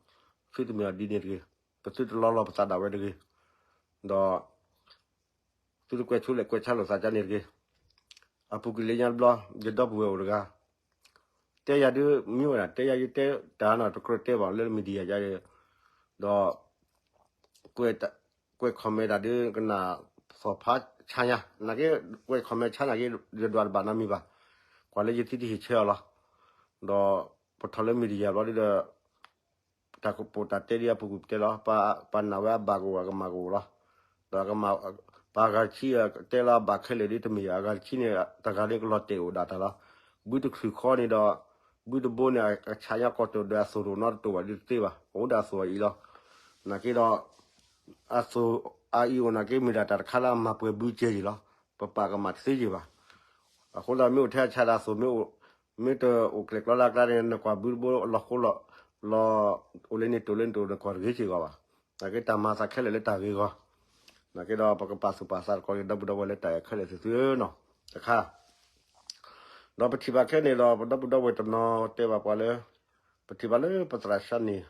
သုတမ့ၢ်အီၤဒ်န့ၣ်တဂ့ၤ. ပသုတလီလီၤပသးဒၣ်ဝဲတဂ့ၤ. ဒီး သုတကွဲးဆူးလဲၣ်ကွဲးဆါလိာ်သးကန့ၣ်တဂ့ၤ. အပူၤကွံာ်လၢညါတဘျီ ယဒီပုၢ်ဝဲၢ်အိၣ်တဂၤ တဲယၤဒုးမ့ၢ်ဝဲဒၣ် တဲယၤယတဲတၢ်နီၤ တကြၢးတဲဘၣ်လၢ media ယၤဒီး ကွဲး ကွဲး comment တၢ်ဒုး ကနၣ်သီၣ်ဖးဆါညါ နာ်က့ ကွဲး comment ဆါနာ်က့ ယဒွးတဘၣ်နီတမံၤဘၣ်. ကွၢ်လၢယသံတဟ့ၣ်ဆၢအီၤလီၤ. ဒီးပထီၣ်လၢ media ဘျီဒုးဒီး တၢ်ကပိာ်တၢ်တဲဒ်အပူၤကွံာ်ပတဲလီၤ. ပနာ်ဝဲအဘၣ်ကအိၣ် အကမၣ်ကအိၣ်လီၤ. ဒီးပှၤဂၤတဆံတဲလီၤအဘၣ်ခဲလၢာ်ဒ်တမ့ၢ် အဂၤတဆံန့ၣ် တဂၤန့ၣ်ကလီၤတဲာ်အိၣ်ဒၣ်တၢ်လီၤ. ဘုတချုးခီန့ၣ်ဒီး ဘုတဘိန့ၣ် အဆါညါကီၢ်တိၣ်ဒီးအသိၣ်တအိၣ်နီတတိၣ်ဘၣ်ဒ်တသ့ဘၣ် အိၣ်ဒၣ်အသိၣ်အအံၤလီၤ. နာ်က့ဒီး အသိၣ်အအံၤအိၣ်နာ်က့ မ့ၢ်ဒၣ်တၢ်တခါလၢအမၤပှဲၤဘုကဲယံၤလီၤ. ပပာ်ကမၣ်တသ့ယံၤဘၣ်. အဃိသတးမ့ၢ်အိၣ်ထဲအဆါဒီးအသိၣ်မ့ၢ်အိၣ် မ့ၢ်တအိၣ်ကျဲၣ်ကျီလၢအကျါန့ၣ် နကွၢ်ဘုတဘိလီၤဃိလီၤ, လီၤအိၣ်လၢန့ၣ်တိၢ်လၢန့ၣ်တိၢ် နကွၢ်တဂ့ၤစ့ၢ်ကီးဘၣ်. နာ်က့တၢ်မၤသးခဲလၢာ်လၢတၢ်ဂ့ၤဂီၢ်, နာ်က့ဒီးပကပာ်သူၣ်ပာ်သးတကီၢ်ဒီပုၢ်ဒီဝဲၢ်လၢတၢ်အဲၣ်ခဲလၢာ်သုသုနီၤ, တခါ ဒီးပထံၣ်ဘၣ်ခဲန့ၣ်ဒီး ပဒီပုၢ်ဒီဝဲၢ်တနီၤတဲဘၣ်ပှၤလၢ ပထံၣ်ဘၣ်လၢပသရၣ်ၡါန့ၣ်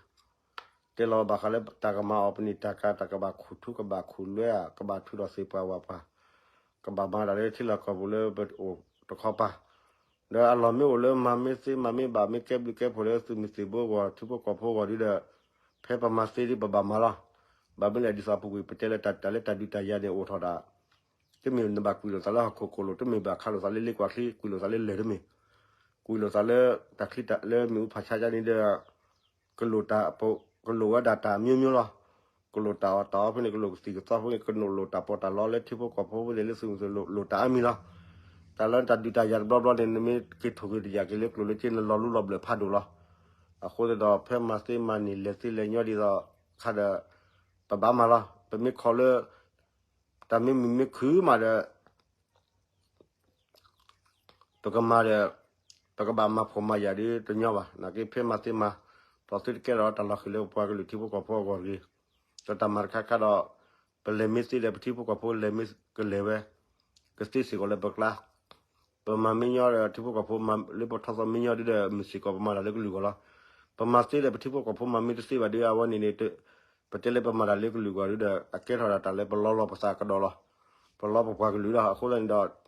တဲလီၤဘၣ်ဃးလၢတၢ်ကမၤအီၤပနံာ်တၢ်ကၤ တၢ်ကဘၣ်ခူၣ်ထူကဘၣ်ခူၣ်လွဲဧါ ကဘၣ်ထုးထီၣ်သ့ၣ်ပှၢ်ဝၣ်ပှၢ်, ကဘၣ်မၤတၢ်လၢထံလီၢ်ကီၢ်ပူၤလၢပအိၣ်တခီပၤ, ဒီးအလီၢ်မ့ၢ်အိၣ်လၢမၤမ့ၢ်သ့မၤမ့ၢ်ဘၣ်မ့ၢ်ကဲဘျုးကဲဖှိၣ်လၢသုးမုၢ်သံၣ်ဘိအဂီၢ် ထံဖိကီၢ်ဖိအဂီၢ်ဒ်ဒီး ဖဲပမၤသ့ဒ်ပဘၣ်မၤလီၤ. ဘၣ်မနုၤလဲၣ်ဒ်သိးအပူၤကွံာ် ပတဲလၢတၢ်လၢတၢ်ဒုးတၢ်ယၤန့ၣ်အိၣ်ထီၣ်ဒၣ် တမ့ၢ်နဘၣ်ကွံာ်လိာ်သးလၢဟီၣ်ခိၣ်ကိၣ်လိာ် တမ့ၢ်ဘၣ်ခးလိာ်သးလၢလ့ကွၢ်ချံ ကွံာ်လိာ်သးလၢလၢၢ်တမ့ၢ်, ကွံာ်လိာ်သးလၢတၢ်ချံတၢ်လၢမ့ၣ်အူဖးဆါဒ်န့ၣ်ဒီး ကလိာ်တၢ်, ကလိာ်ဝဲဒၣ်တၢ်အမျိုးမျိုးလီၤ. ကလိာ်တၢ်အီၣ်တၢ်အီဖိန့ၣ် ကလိာ်ကသံၣ်ကသီဖိန့ၣ် ကလိာ်တၢ်ပီးတၢ်လီလၢထံဖိကီၢ်ဖိန့ၣ် လၢသုးမုၢ်သံၣ်ဘိလိာ်တၢ်အါမံၤလီၤ. တၢ်လၢတၢ်ဒုးတၢ်ယၤတဘျီဘျီန့ၣ် နမ့ၢ်က့ၤထိၣ်က့ၤတယာ်က့ၤလၢကျိၤလၢစ့ နလီၤလူလီၤဘျၢၣ်ဖးဒိၣ်လီၤ. အဃိသတးဒီး ဖဲမၤသ့မၤနံၤလဲၤသ့လဲၤညီဒ်သိးခါဒီး ပဘၣ်မၤလီၤ. ပမ့ၢ်ခိးလၢ တၢ်မ့ၢ်မုာ်မ့ၢ်ခုၣ်မးဒီး ပကမၤဒီး ပကဘၣ်မၤဖှီၣ်မၤယာ်ဒ်တညီဘၣ်. နာ်က့ဖဲမၤသ့မၤ ဒီးသုတကဲထီၣ်တၢ်လီၤဃံၤလၢပပှၤကလုာ်ထံဖိကီၢ်ဖိအဂီၢ်တဂ့ၤ. ဒီးတၢ်မၤတခါခါဒီး ပလဲၤမ့ၢ်သ့ဒီးပထံဖိကီၢ်ဖိလဲၤမ့ၢ်ကလဲၤဝဲ ကသ့စ့ၢ်ကီးလၢပကျါ. ပမၤမ့ၢ်ညီဒီးထံဖိကီၢ်ဖိမၤလၢပထီၣ်သီမ့ၢ်ညီဒ်ဒီး မုၢ်စ့ၢ်ကီးပမၤတၢ်လၢကလုာ်အဂီၢ်လီၤ. ပမၤသ့ဒီးပထံဖိကီၢ်ဖိမၤမ့ၢ်တသ့ဘၣ်ဒီး အဝဲန့ၣ်န့ၣ် ပတဲလၢပမၤတၢ်လၢကလုာ်အဂီၢ်ဒ်ဒီး အကဲထီၣ်ဒၣ်တၢ်လၢပလီလီၤပသးကဒီးလီၤ. ပလီပပှၤကလုာ်လီၤ. အဃိသတးန့ၣ်ဒီး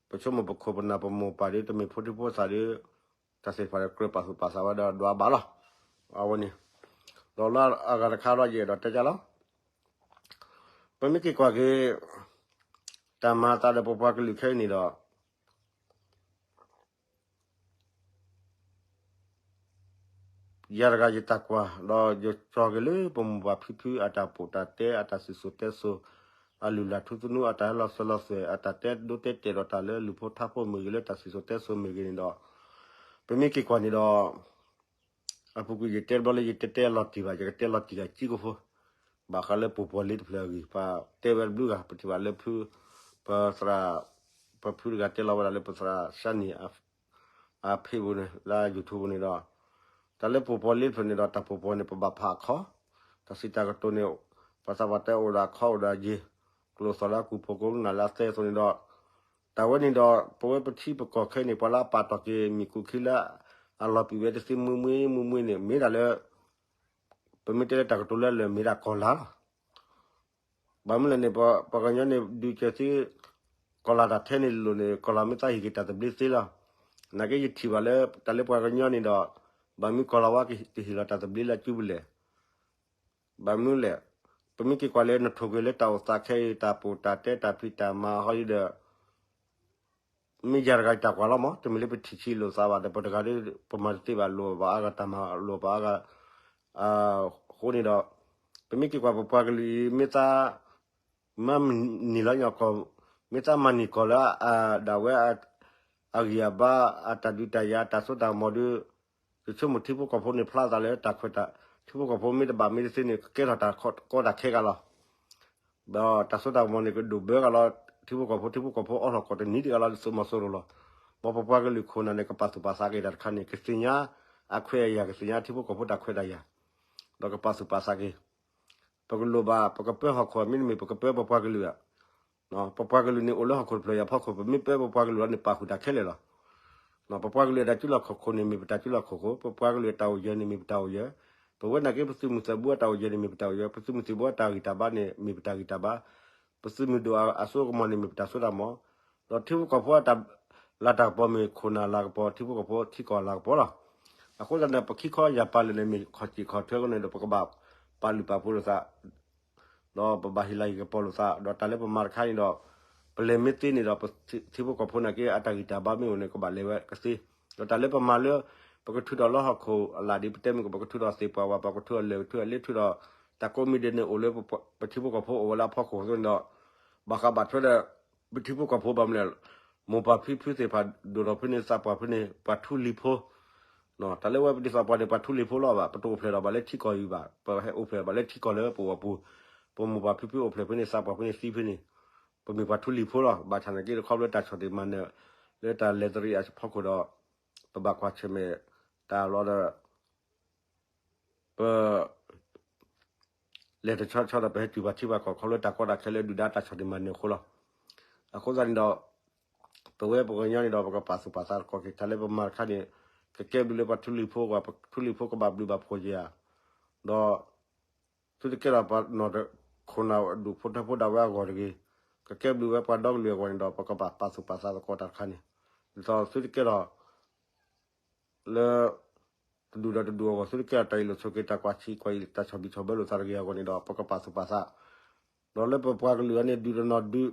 ပဆိကမိၣ်ပခိၣ်ပနၢ်ပမိၢ်ပၢ်ဒီး တမ့ၢ်ဖိဒံဖိသၣ်ဒီး တၢ်သ့ၣ်တဖၣ်ဒီးကြၢးပာ်သူၣ်ပာ်သးဝဲဒီးဒွးဘၣ်လီၤ. အဝဲန့ၣ် ဒီးလၢအဂၤတခါဒီးယအဲၣ်ဒိးတဲကၢ်လီၤ. ပမ့ၢ်က့ၤကွၢ်က့ၤ တၢ်မၤအသးဒီးပပှၤကလုာ်ခဲအံၤန့ၣ်ဒီး ယၤတဂၤယတၢ်ကွၢ် ဒီးယကၠီၤက့ၤလၢပမိၢ်ပၢ်ဖံဖုအတၢ်ပီးတၢ်တဲ အတၢ်စံၣ်စိၤတဲစိၤ အလုၢ်လၢ်ထူသနူ အတၢ်ဟဲလီၤစၢၤလီၤသွဲၣ် အတၢ်တဲဒိတဲတဲာ်ဒီးတၢ်လၢလူၤဖိထါဖိမ့ၢ်ဂ့ၤ လၢတၢ်စံၣ်စိၤတဲစိၤမ့ၢ်ဂ့ၤန့ၣ်ဒီး ပမ့ၢ်က့ၤကွၢ်န့ၣ်ဒီး အပူၤကွံာ်ယတဲတဘျီလၢယတဲတဲအလီၤတံၢ်ဘၣ် ယကတဲလီၤတံၢ်ဂၤကံကဖိ ဘၣ်ဃးလၢပူၤပှီၤလ့တဖျၢၣ်အဂ့ၢ် ပတဲဝဲတဘျုးဂၤ ပထံၣ်ဘၣ်လၢဖု ပသရၣ် ပဖုတဂၤတဲလီၤဝဲဒၣ်လၢပသရၣ်ၡါနံၣ် အဖ့ပူၤန့ၣ် လၢ YouTube ပူၤန့ၣ်ဒီး တၢ်လၢပူၤပှီၤလ့တဖျၢၣ်န့ၣ်ဒီး တၢ်ပူၤပှီၤန့ၣ် ပဘၣ်ဖးအခီ တၢ်စံးတၢ်ကတိၤန့ၣ် ပှၤသးပှၢ်တဲအိၣ်ဒီးအခီအိၣ်ဒီးအယံၤ ကျိၤသီၣ်လၢအကူၣ်ဖိကိးကနၣ်လၢအသဲအသိးန့ၣ်ဒီး တၢ်ဝဲန့ၣ်ဒီး ပဝဲပထံပကီၢ်ခဲအံၤန့ၣ် ပှၤလၢအပာ်တ့ၢ်က့ၤမ့ၣ်ကူၣ်ခံလၢ အလီၤပံာ်ဝဲတသ့မုၢ်မုၢ်မုၢ်မုၢ်န့ၣ် မ့ၢ်ဒၣ်လၢ ပမ့ၢ်တဲလၢတၢ်ကတိၤလၢလၢာ်မ့ၢ်ဒၣ်ကီၢ်လၤလီၤ. ဘၣ်မနုၤလဲၣ်န့ၣ် ပှၤကညီန့ၣ် ဒုးကဲၤသ့ ကီၢ်လၤတၢ်ထဲန့ၣ်လိၤန့ၣ် ကီၢ်လၤမ့ၢ်သးဟ့ၣ်က့ၤတၢ်သဘျ့သ့လီၤ. နာ်က့ယထံၣ်ဘၣ်လၢ တၢ်လၢပှၤကညီန့ၣ်ဒီး ဘၣ်မနုၤကီၢ်လၤဝါကဟ့ၣ်လီၤတၢ်သဘျ့လၢအစုပူၤလဲၣ် ဘၣ်မနုၤလဲၣ်. ပမ့ၢ်က့ၤကွၢ်လၢနထိၣ်ကွံာ်လၢတၢ်အိၣ်သးခဲအံၤ တၢ်ပီးတၢ်တဲတၢ်ဖံးတၢ်မၤဟီဒ်ဒီး မ့ၢ်ယၤတဂၤတၢ်ကွၢ်လီၤမး တမ့ၢ်လၢပထံၣ်ဆံးလိာ်သးဘၣ်ဒီး ပတဂၤဒီး ပမၤတသ့ဘၣ်လိာ်ဘၣ်အါဂၤတၢ်မၤလိာ်ဘၣ်အါဂၤ အဃိန့ၣ်ဒီး ပမ့ၢ်က့ၤကွၢ်ပပှၤကလုာ်အံၤ မ့ၢ်သး မၤနံၤလီၤညီကီၢ် မ့ၢ်သးမၤနံၤကီၢ်လၢ ဒၣ်ဝဲ အဂံၢ်အဘါ အတၢ်ဒုးတၢ်ယၤ တၢ်စိတၢ်ကမီၤဒီး ယဆိကမိၣ်ထံဖိကီၢ်ဖိန့ၣ်ဖျါသးလၢတၢ်ခွဲးတၢ် ထံဖိကီၢ်ဖိမ့ၢ်တဘၣ်မ့ၢ်တသ့န့ၣ် ကကဲထီၣ်တၢ်ကီတၢ်ခဲဂၤလီၤ. ဒီးတၢ်စိတၢ်ကမီၤန့ၣ် ကဒိၣ်ဘၢဂၤလီၤ ထံဖိကီၢ်ဖိ ထံဖိကီၢ်ဖိအီထီၣ်ကီၢ်တနံၤတဂၤလီၤ လၢသုးမီၤစိရိၤလီၤ. မ်ပပှၤကလုာ်ခိၣ်နၢ်န့ၣ် ကပာ်သူၣ်ပာ်သးက့ၤတၢ်တခါန့ၣ် ကသ့ၣ်ညါအခွဲးအယာ် ကသ့ၣ်ညါထံဖိကီၢ်ဖိတၢ်ခွဲးတၢ်ယာ် ဒီးကပာ်သူၣ်ပာ်သးက့ၤ ပကလိၣ်ဘၣ် ပကပၢဟီၣ်ခိၣ်မ့တမ့ၢ် ပကပၢပပှၤကလုာ်ဧါ. ပပှၤကလုာ်န့ၣ်အိၣ်လၢဟီၣ်ခိၣ်တဖျၢၣ်အံၤအဖီခိၣ် ပမ့ၢ်ပၢပပှၤကလုာ်လီၤန့ၣ် ပာ်ဃုာ်တၢ်ခဲလၢာ်လီၤ. ပပှၤကလုာ်အတၢ်စုလီၢ်ခီၣ်ခိၣ်န့ၣ် မ့ၢ်ပတၢ်စုလီၢ်ခီၣ်ခိၣ်, ပပှၤကလုာ်အတၢ်အိၣ်ယၢၤန့ၣ် မ့ၢ်ပတၢ်အိၣ်ယၢၤ, ပဝဲနာ်က့ ပသုးမုၢ်သးဘိအတၢ်အိၣ်ယၢၤန့ၣ် မ့ၢ်ပတၢ်အိၣ်ယၢၤ, ပသုးမုၢ်သံၣ်ဘိအတၢ်ဂံၢ်တၢ်ဘါန့ၣ် မ့ၢ်ပတၢ်ဂံၢ်တၢ်ဘါ, ပသုးမုၢ်ဒိၣ်အစိကမီၤန့ၣ် မ့ၢ်ပတၢ်စိတၢ်ကမီၤ, ဒီးထံဖိကီၢ်ဖိအတၢ်လၤတၢ်ကပီၤမ့ၢ်ခိၣ်နၢ်လၤကပီၤ ထံဖိကီၢ်ဖိထံကီၢ်လၤကပီၤလီၤ. အဃိသတးန့ၣ် ပခံခီယၢ်ပာ်လၢာ်န့ၣ် မ့ၢ်ခီၣ်စ့ၣ်ခီၣ်ထွဲအဃိန့ၣ်ဒီး ပကဘၣ်ပာ်လုၢ်ပာ်ပှ့ၤလိာ်သး ဒီးပဘၣ်ဟ့ၣ်လၤဟ့ၣ်ကပီၤလိာ်သး, ဒီးတၢ်လၢပမၤတခါန့ၣ်ဒီး ပလဲၤမ့ၢ်သ့န့ၣ်ဒီး ပထံဖိကီၢ်ဖိနာ်က့ အတၢ်ဂံၢ်တၢ်ဘါမ့ၢ်အိၣ်န့ၣ် ကဘၣ်လဲၤဝဲကသ့, ဒီးတၢ်လၢပမၤလၢ ပကထုးထီၣ်လၢဟီၣ်ခိၣ်အလၢ်ဒ်ပတဲမ့ၢ်က ပကထုးထီၣ်သ့ၣ်ပှၢ်ဝါ ပကထုးထီၣ်လၢၢ် ပထုးထီၣ်လ့ ထုးထီၣ်တၢ်ကိးမံၤဒဲးန့ၣ် အိၣ်လၢပထံဖိကီၢ်ဖိအိၣ်ဝဲလၢအဖီခိၣ်အဃိန့ၣ်ဒီး ဘၣ်ဃးဘၣ်ထွဲဒီး ပထံဖိကီၢ်ဖိဘၣ်မနုၤလဲၣ်, မိၢ်ပၢ်ဖံဖုသ့ၣ်တဖၣ် ဒိၣ်ထီၣ်ဖဲန့ၣ် သးပှၢ်ဖဲန့ၣ် ပှၤထူလံၤဖိ တၢ်လၢဝဲပဒ်သိးပှၤန့ၣ် ပှၤထူလံၤဖိလီၤဘၣ်, ပတအိၣ်ဖျဲၣ်ဒီးဘၣ်လၢထံကီၢ်အံၤဘၣ်, ပဟဲအိၣ်ဖျဲၣ်ဘၣ်လၢထံကီၢ်လၢပဝဲပူၤ, ပမိၢ်ပၢ်ဖံဖုအိၣ်ဖျဲၣ်ဖဲန့ၣ် သးပှၢ်ဖဲန့ၣ်သံဖဲန့ၣ်, ပမ့ၢ်ပှၤထူလံၤဖိလီၤ. ဘၣ်ဆၣ်နာ်က့တခီဖျိတၢ်ဆီၣ်တံၢ်မၤနၢၤ လၢတၢ်လဲၤတရံးအဖီခိၣ်ဒီး ပဘၣ်ကွၢ်ဆၢၣ်မဲာ်တၢ်လီၤဒီး ပ လဲၤတဆီဆီဒီး ပဟဲတုၤပှၤထံပှၤကီၢ် ခီဖျိတၢ်ကီတၢ်ခဲလၢဒုၣ်ဒါတၢ်ဆီၣ်တံၢ်မၤနၢၤအဃိလီၤ. အဃိသတးန့ၣ်ဒီး ပဝဲပှၤကညီန့ၣ်ဒီး ပကပာ်သူၣ်ပာ်သးသကိးက့ၤ တၢ်လၢပမၤတခါန့ၣ် ကကဲဘျုးလၢပှၤထူလံၤဖိ ပှၤထူလံၤဖိကဘၣ်ဘျုးဘၣ်ဖှိၣ်က့ၤဧါ, ဒီး သုတကဲထီၣ်ပှၤနီၢ်ခိၣ်နၢ်ဒူၣ်ဖိထၢဖိဒၣ်ဝဲအဂီၢ်တဂ့ၤ, ကကဲဘျုးဝဲပှၤဒီကလုာ်အဂီၢ်န့ၣ်ဒီး ပကဘၣ်ပာ်သူၣ်ပာ်သးသကိးတၢ်တခါန့ၣ်, ဒ်သိးသုတကဲထီၣ် လၢ တဒူၣ်ဒီးတဒူၣ်အဂီၢ် သုတကဲထီၣ်တၢ်အ့ၣ်လိာ်ဆိးက့ တၢ်ကွၢ်ဆံးကွၢ်အံၤ တၢ်ဆီၣ်ဘံၣ်ဆီၣ်ဘၢလိာ်သးတဂ့ၤအဂီၢ်န့ၣ်ဒီး ပကပာ်သူၣ်ပာ်သး, ဒီးလၢပပှၤကလုာ်အံၤန့ၣ် ဒုးတနီၤဒုး,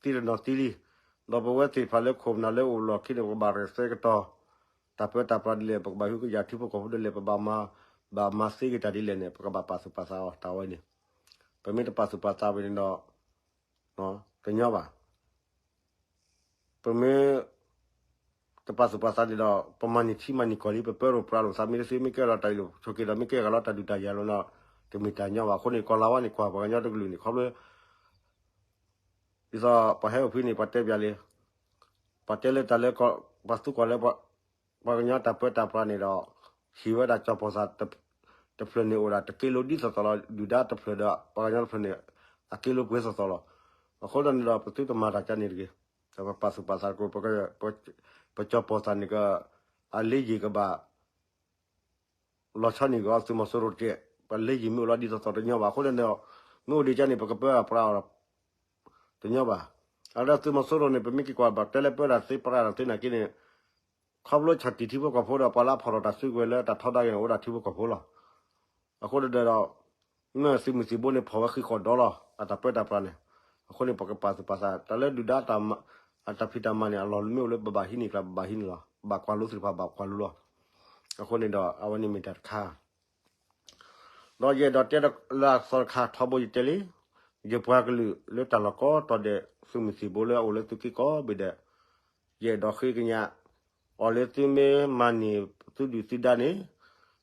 သံတနီၤသံလံ, ဒီးပဝဲသ့ၣ်တဖၣ်လၢခိၣ်ပနၢ်လၢအိၣ်လီၢ်ခံန့ၣ် ပကဘၣ်ရဲၣ်သဲကတီၤ တၢ်ပၢတၢ်ပြးဒ်လဲၣ်, ပကဘၣ်ဟံးကယာ်ထံဖိကီၢ်ဖိဒ်လဲၣ်, ပဘၣ်မၤ, ဘၣ်မၤသ့က့ၤတၢ်ဒ်လဲၣ်န့ၣ် ပကဘၣ်ပာ်သူၣ်ပာ်သးအီၤ တၢ်ဝဲန့ၣ်, ပမ့ၢ်တပာ်သူၣ်ပာ်သးဝဲန့ၣ်ဒီး တညီဘၣ်. ပမ့ၢ် တပာ်သူၣ်ပာ်သးန့ၣ်ဒီး ပမၤန့ၢ်ထံမၤန့ၢ်ကီၢ်လံ, ပပၢရိၣ်ပြးလိာ်သး မ့ၢ်တသ့ မ့ၢ်ကဲထီၣ်တၢ်အ့ၣ်လိာ်ဆိးက့ဒီး မ့ၢ်ကဲထီၣ်လီၤတၢ်ဒုးတၢ်ယၤလီၤနီၤ, တမ့ၢ်တၢ်ညီဘၣ်. အဃိန့ၣ် ကီၢ်လၤဝါန့ၣ် ကွၢ်ပှၤကညီတကလုာ်န့ၣ် ခီဖျိ ဒ်သိးပှၤဟဲအိၣ်ဖဲန့ၣ် ပှၤတဲပၠးလံ, ပှၤတဲလၢတၢ်လၢ ပှၤသူကီၢ်လၢ ပှၤကညီတၢ်ပၢတၢ်ပြးန့ၣ်ဒီး ဟံးဝဲဒၣ်ကၠီၣ်ပီၣ်သၣ် တဖျၢၣ်န့ၣ်အိၣ်ဒၣ်တက့လိဒ်သိးသိးလီၤ. ဒုၣ်ဒါတဖျၢၣ်ဒီး ပှၤကညီတဖျၢၣ်န့ၣ် အက့လိပှဲၤသိးသိးလီၤ. အဃိသတးန့ၣ်ဒီး ပသုတမၤတၢ်ကါန့ၣ်တဂ့ၤ. ပပာ်သူၣ်ပာ်သးသကိး ပကၠီၣ်ပီၣ်သၣ်န့ၣ်က အလ့ယံာ်ကဘၣ် လီၤဆီန့ၢ်က့ၤအီၤ သုးမီၤစိရိၤတက့ၢ်. ပလ့ယံာ်မ့ၢ်အိၣ်လီၤဒ်သိးသိးတညီဘၣ်. အဃိသတးန့ၣ်ဒီး မ့ၢ်အိၣ်ဒံးကါန့ၣ် ပကပၢအပြးအီၤ တညီဘၣ်. အဒီးသုးမီၤစိရိၤန့ၣ် ပမ့ၢ်က့ၤကွၢ်ဘၣ်တဲလၢပၢတၢ်သ့ပြးတၢ်သ့နာ်က့န့ၣ် ခီဖျိဆီၣ်တံၢ်ထံဖိကီၢ်ဖိဒီး ပှၤလၢအဖီၣ်ထီၣ်တၢ်စုကဝဲၤလၢတၢ်ထီဒါက့ၤန့ၣ် အိၣ်ဒၣ်ထံဖိကီၢ်ဖိလီၤ. အဃိတဒီး မ့ၢ်သုးမုၢ်သံၣ်ဘိန့ၣ် ဖီၣ်ဝဲဃံးဃီၣ်ဒီလီၤ အတၢ်ပၢတၢ်ပြးန့ၣ်. အဃိန့ၣ် ပကပာ်သူၣ်ပာ်သး တၢ်လၢဒုၣ်ဒါ အတၢ်ဖံးတၢ်မၤန့ၣ် အလီၢ်မ့ၢ်အိၣ်လၢပဘၣ်ဟံးန့ၢ်ကျါ ပဘၣ်ဟံးန့ၢ်လီၤ. ဘၣ်ကွၢ်လိသ့ၣ်တဖၣ်ဘၣ်ကွၢ်လိလီၤ. အဃိန့ၣ်ဒီး အဝဲန့ၣ်မ့ၢ်တၢ်တခါ ဒီးယအဲၣ်ဒိးတဲလၢအသီတခါထီဘိယတဲလံ, ယပှၤကလုာ်လၢတၢ်လီၢ်ကိးတီၤဒဲး သုးမုၢ်သံၣ်ဘိလၢအအိၣ်လၢသုးက့ကိးဘ့ၣ်ဒဲး, ယအဲၣ်ဒိးဃ့ကညးအီၤလၢသုမ့ၢ်မၤန့ၢ်သုဒုၣ်သုဒါန့ၣ်,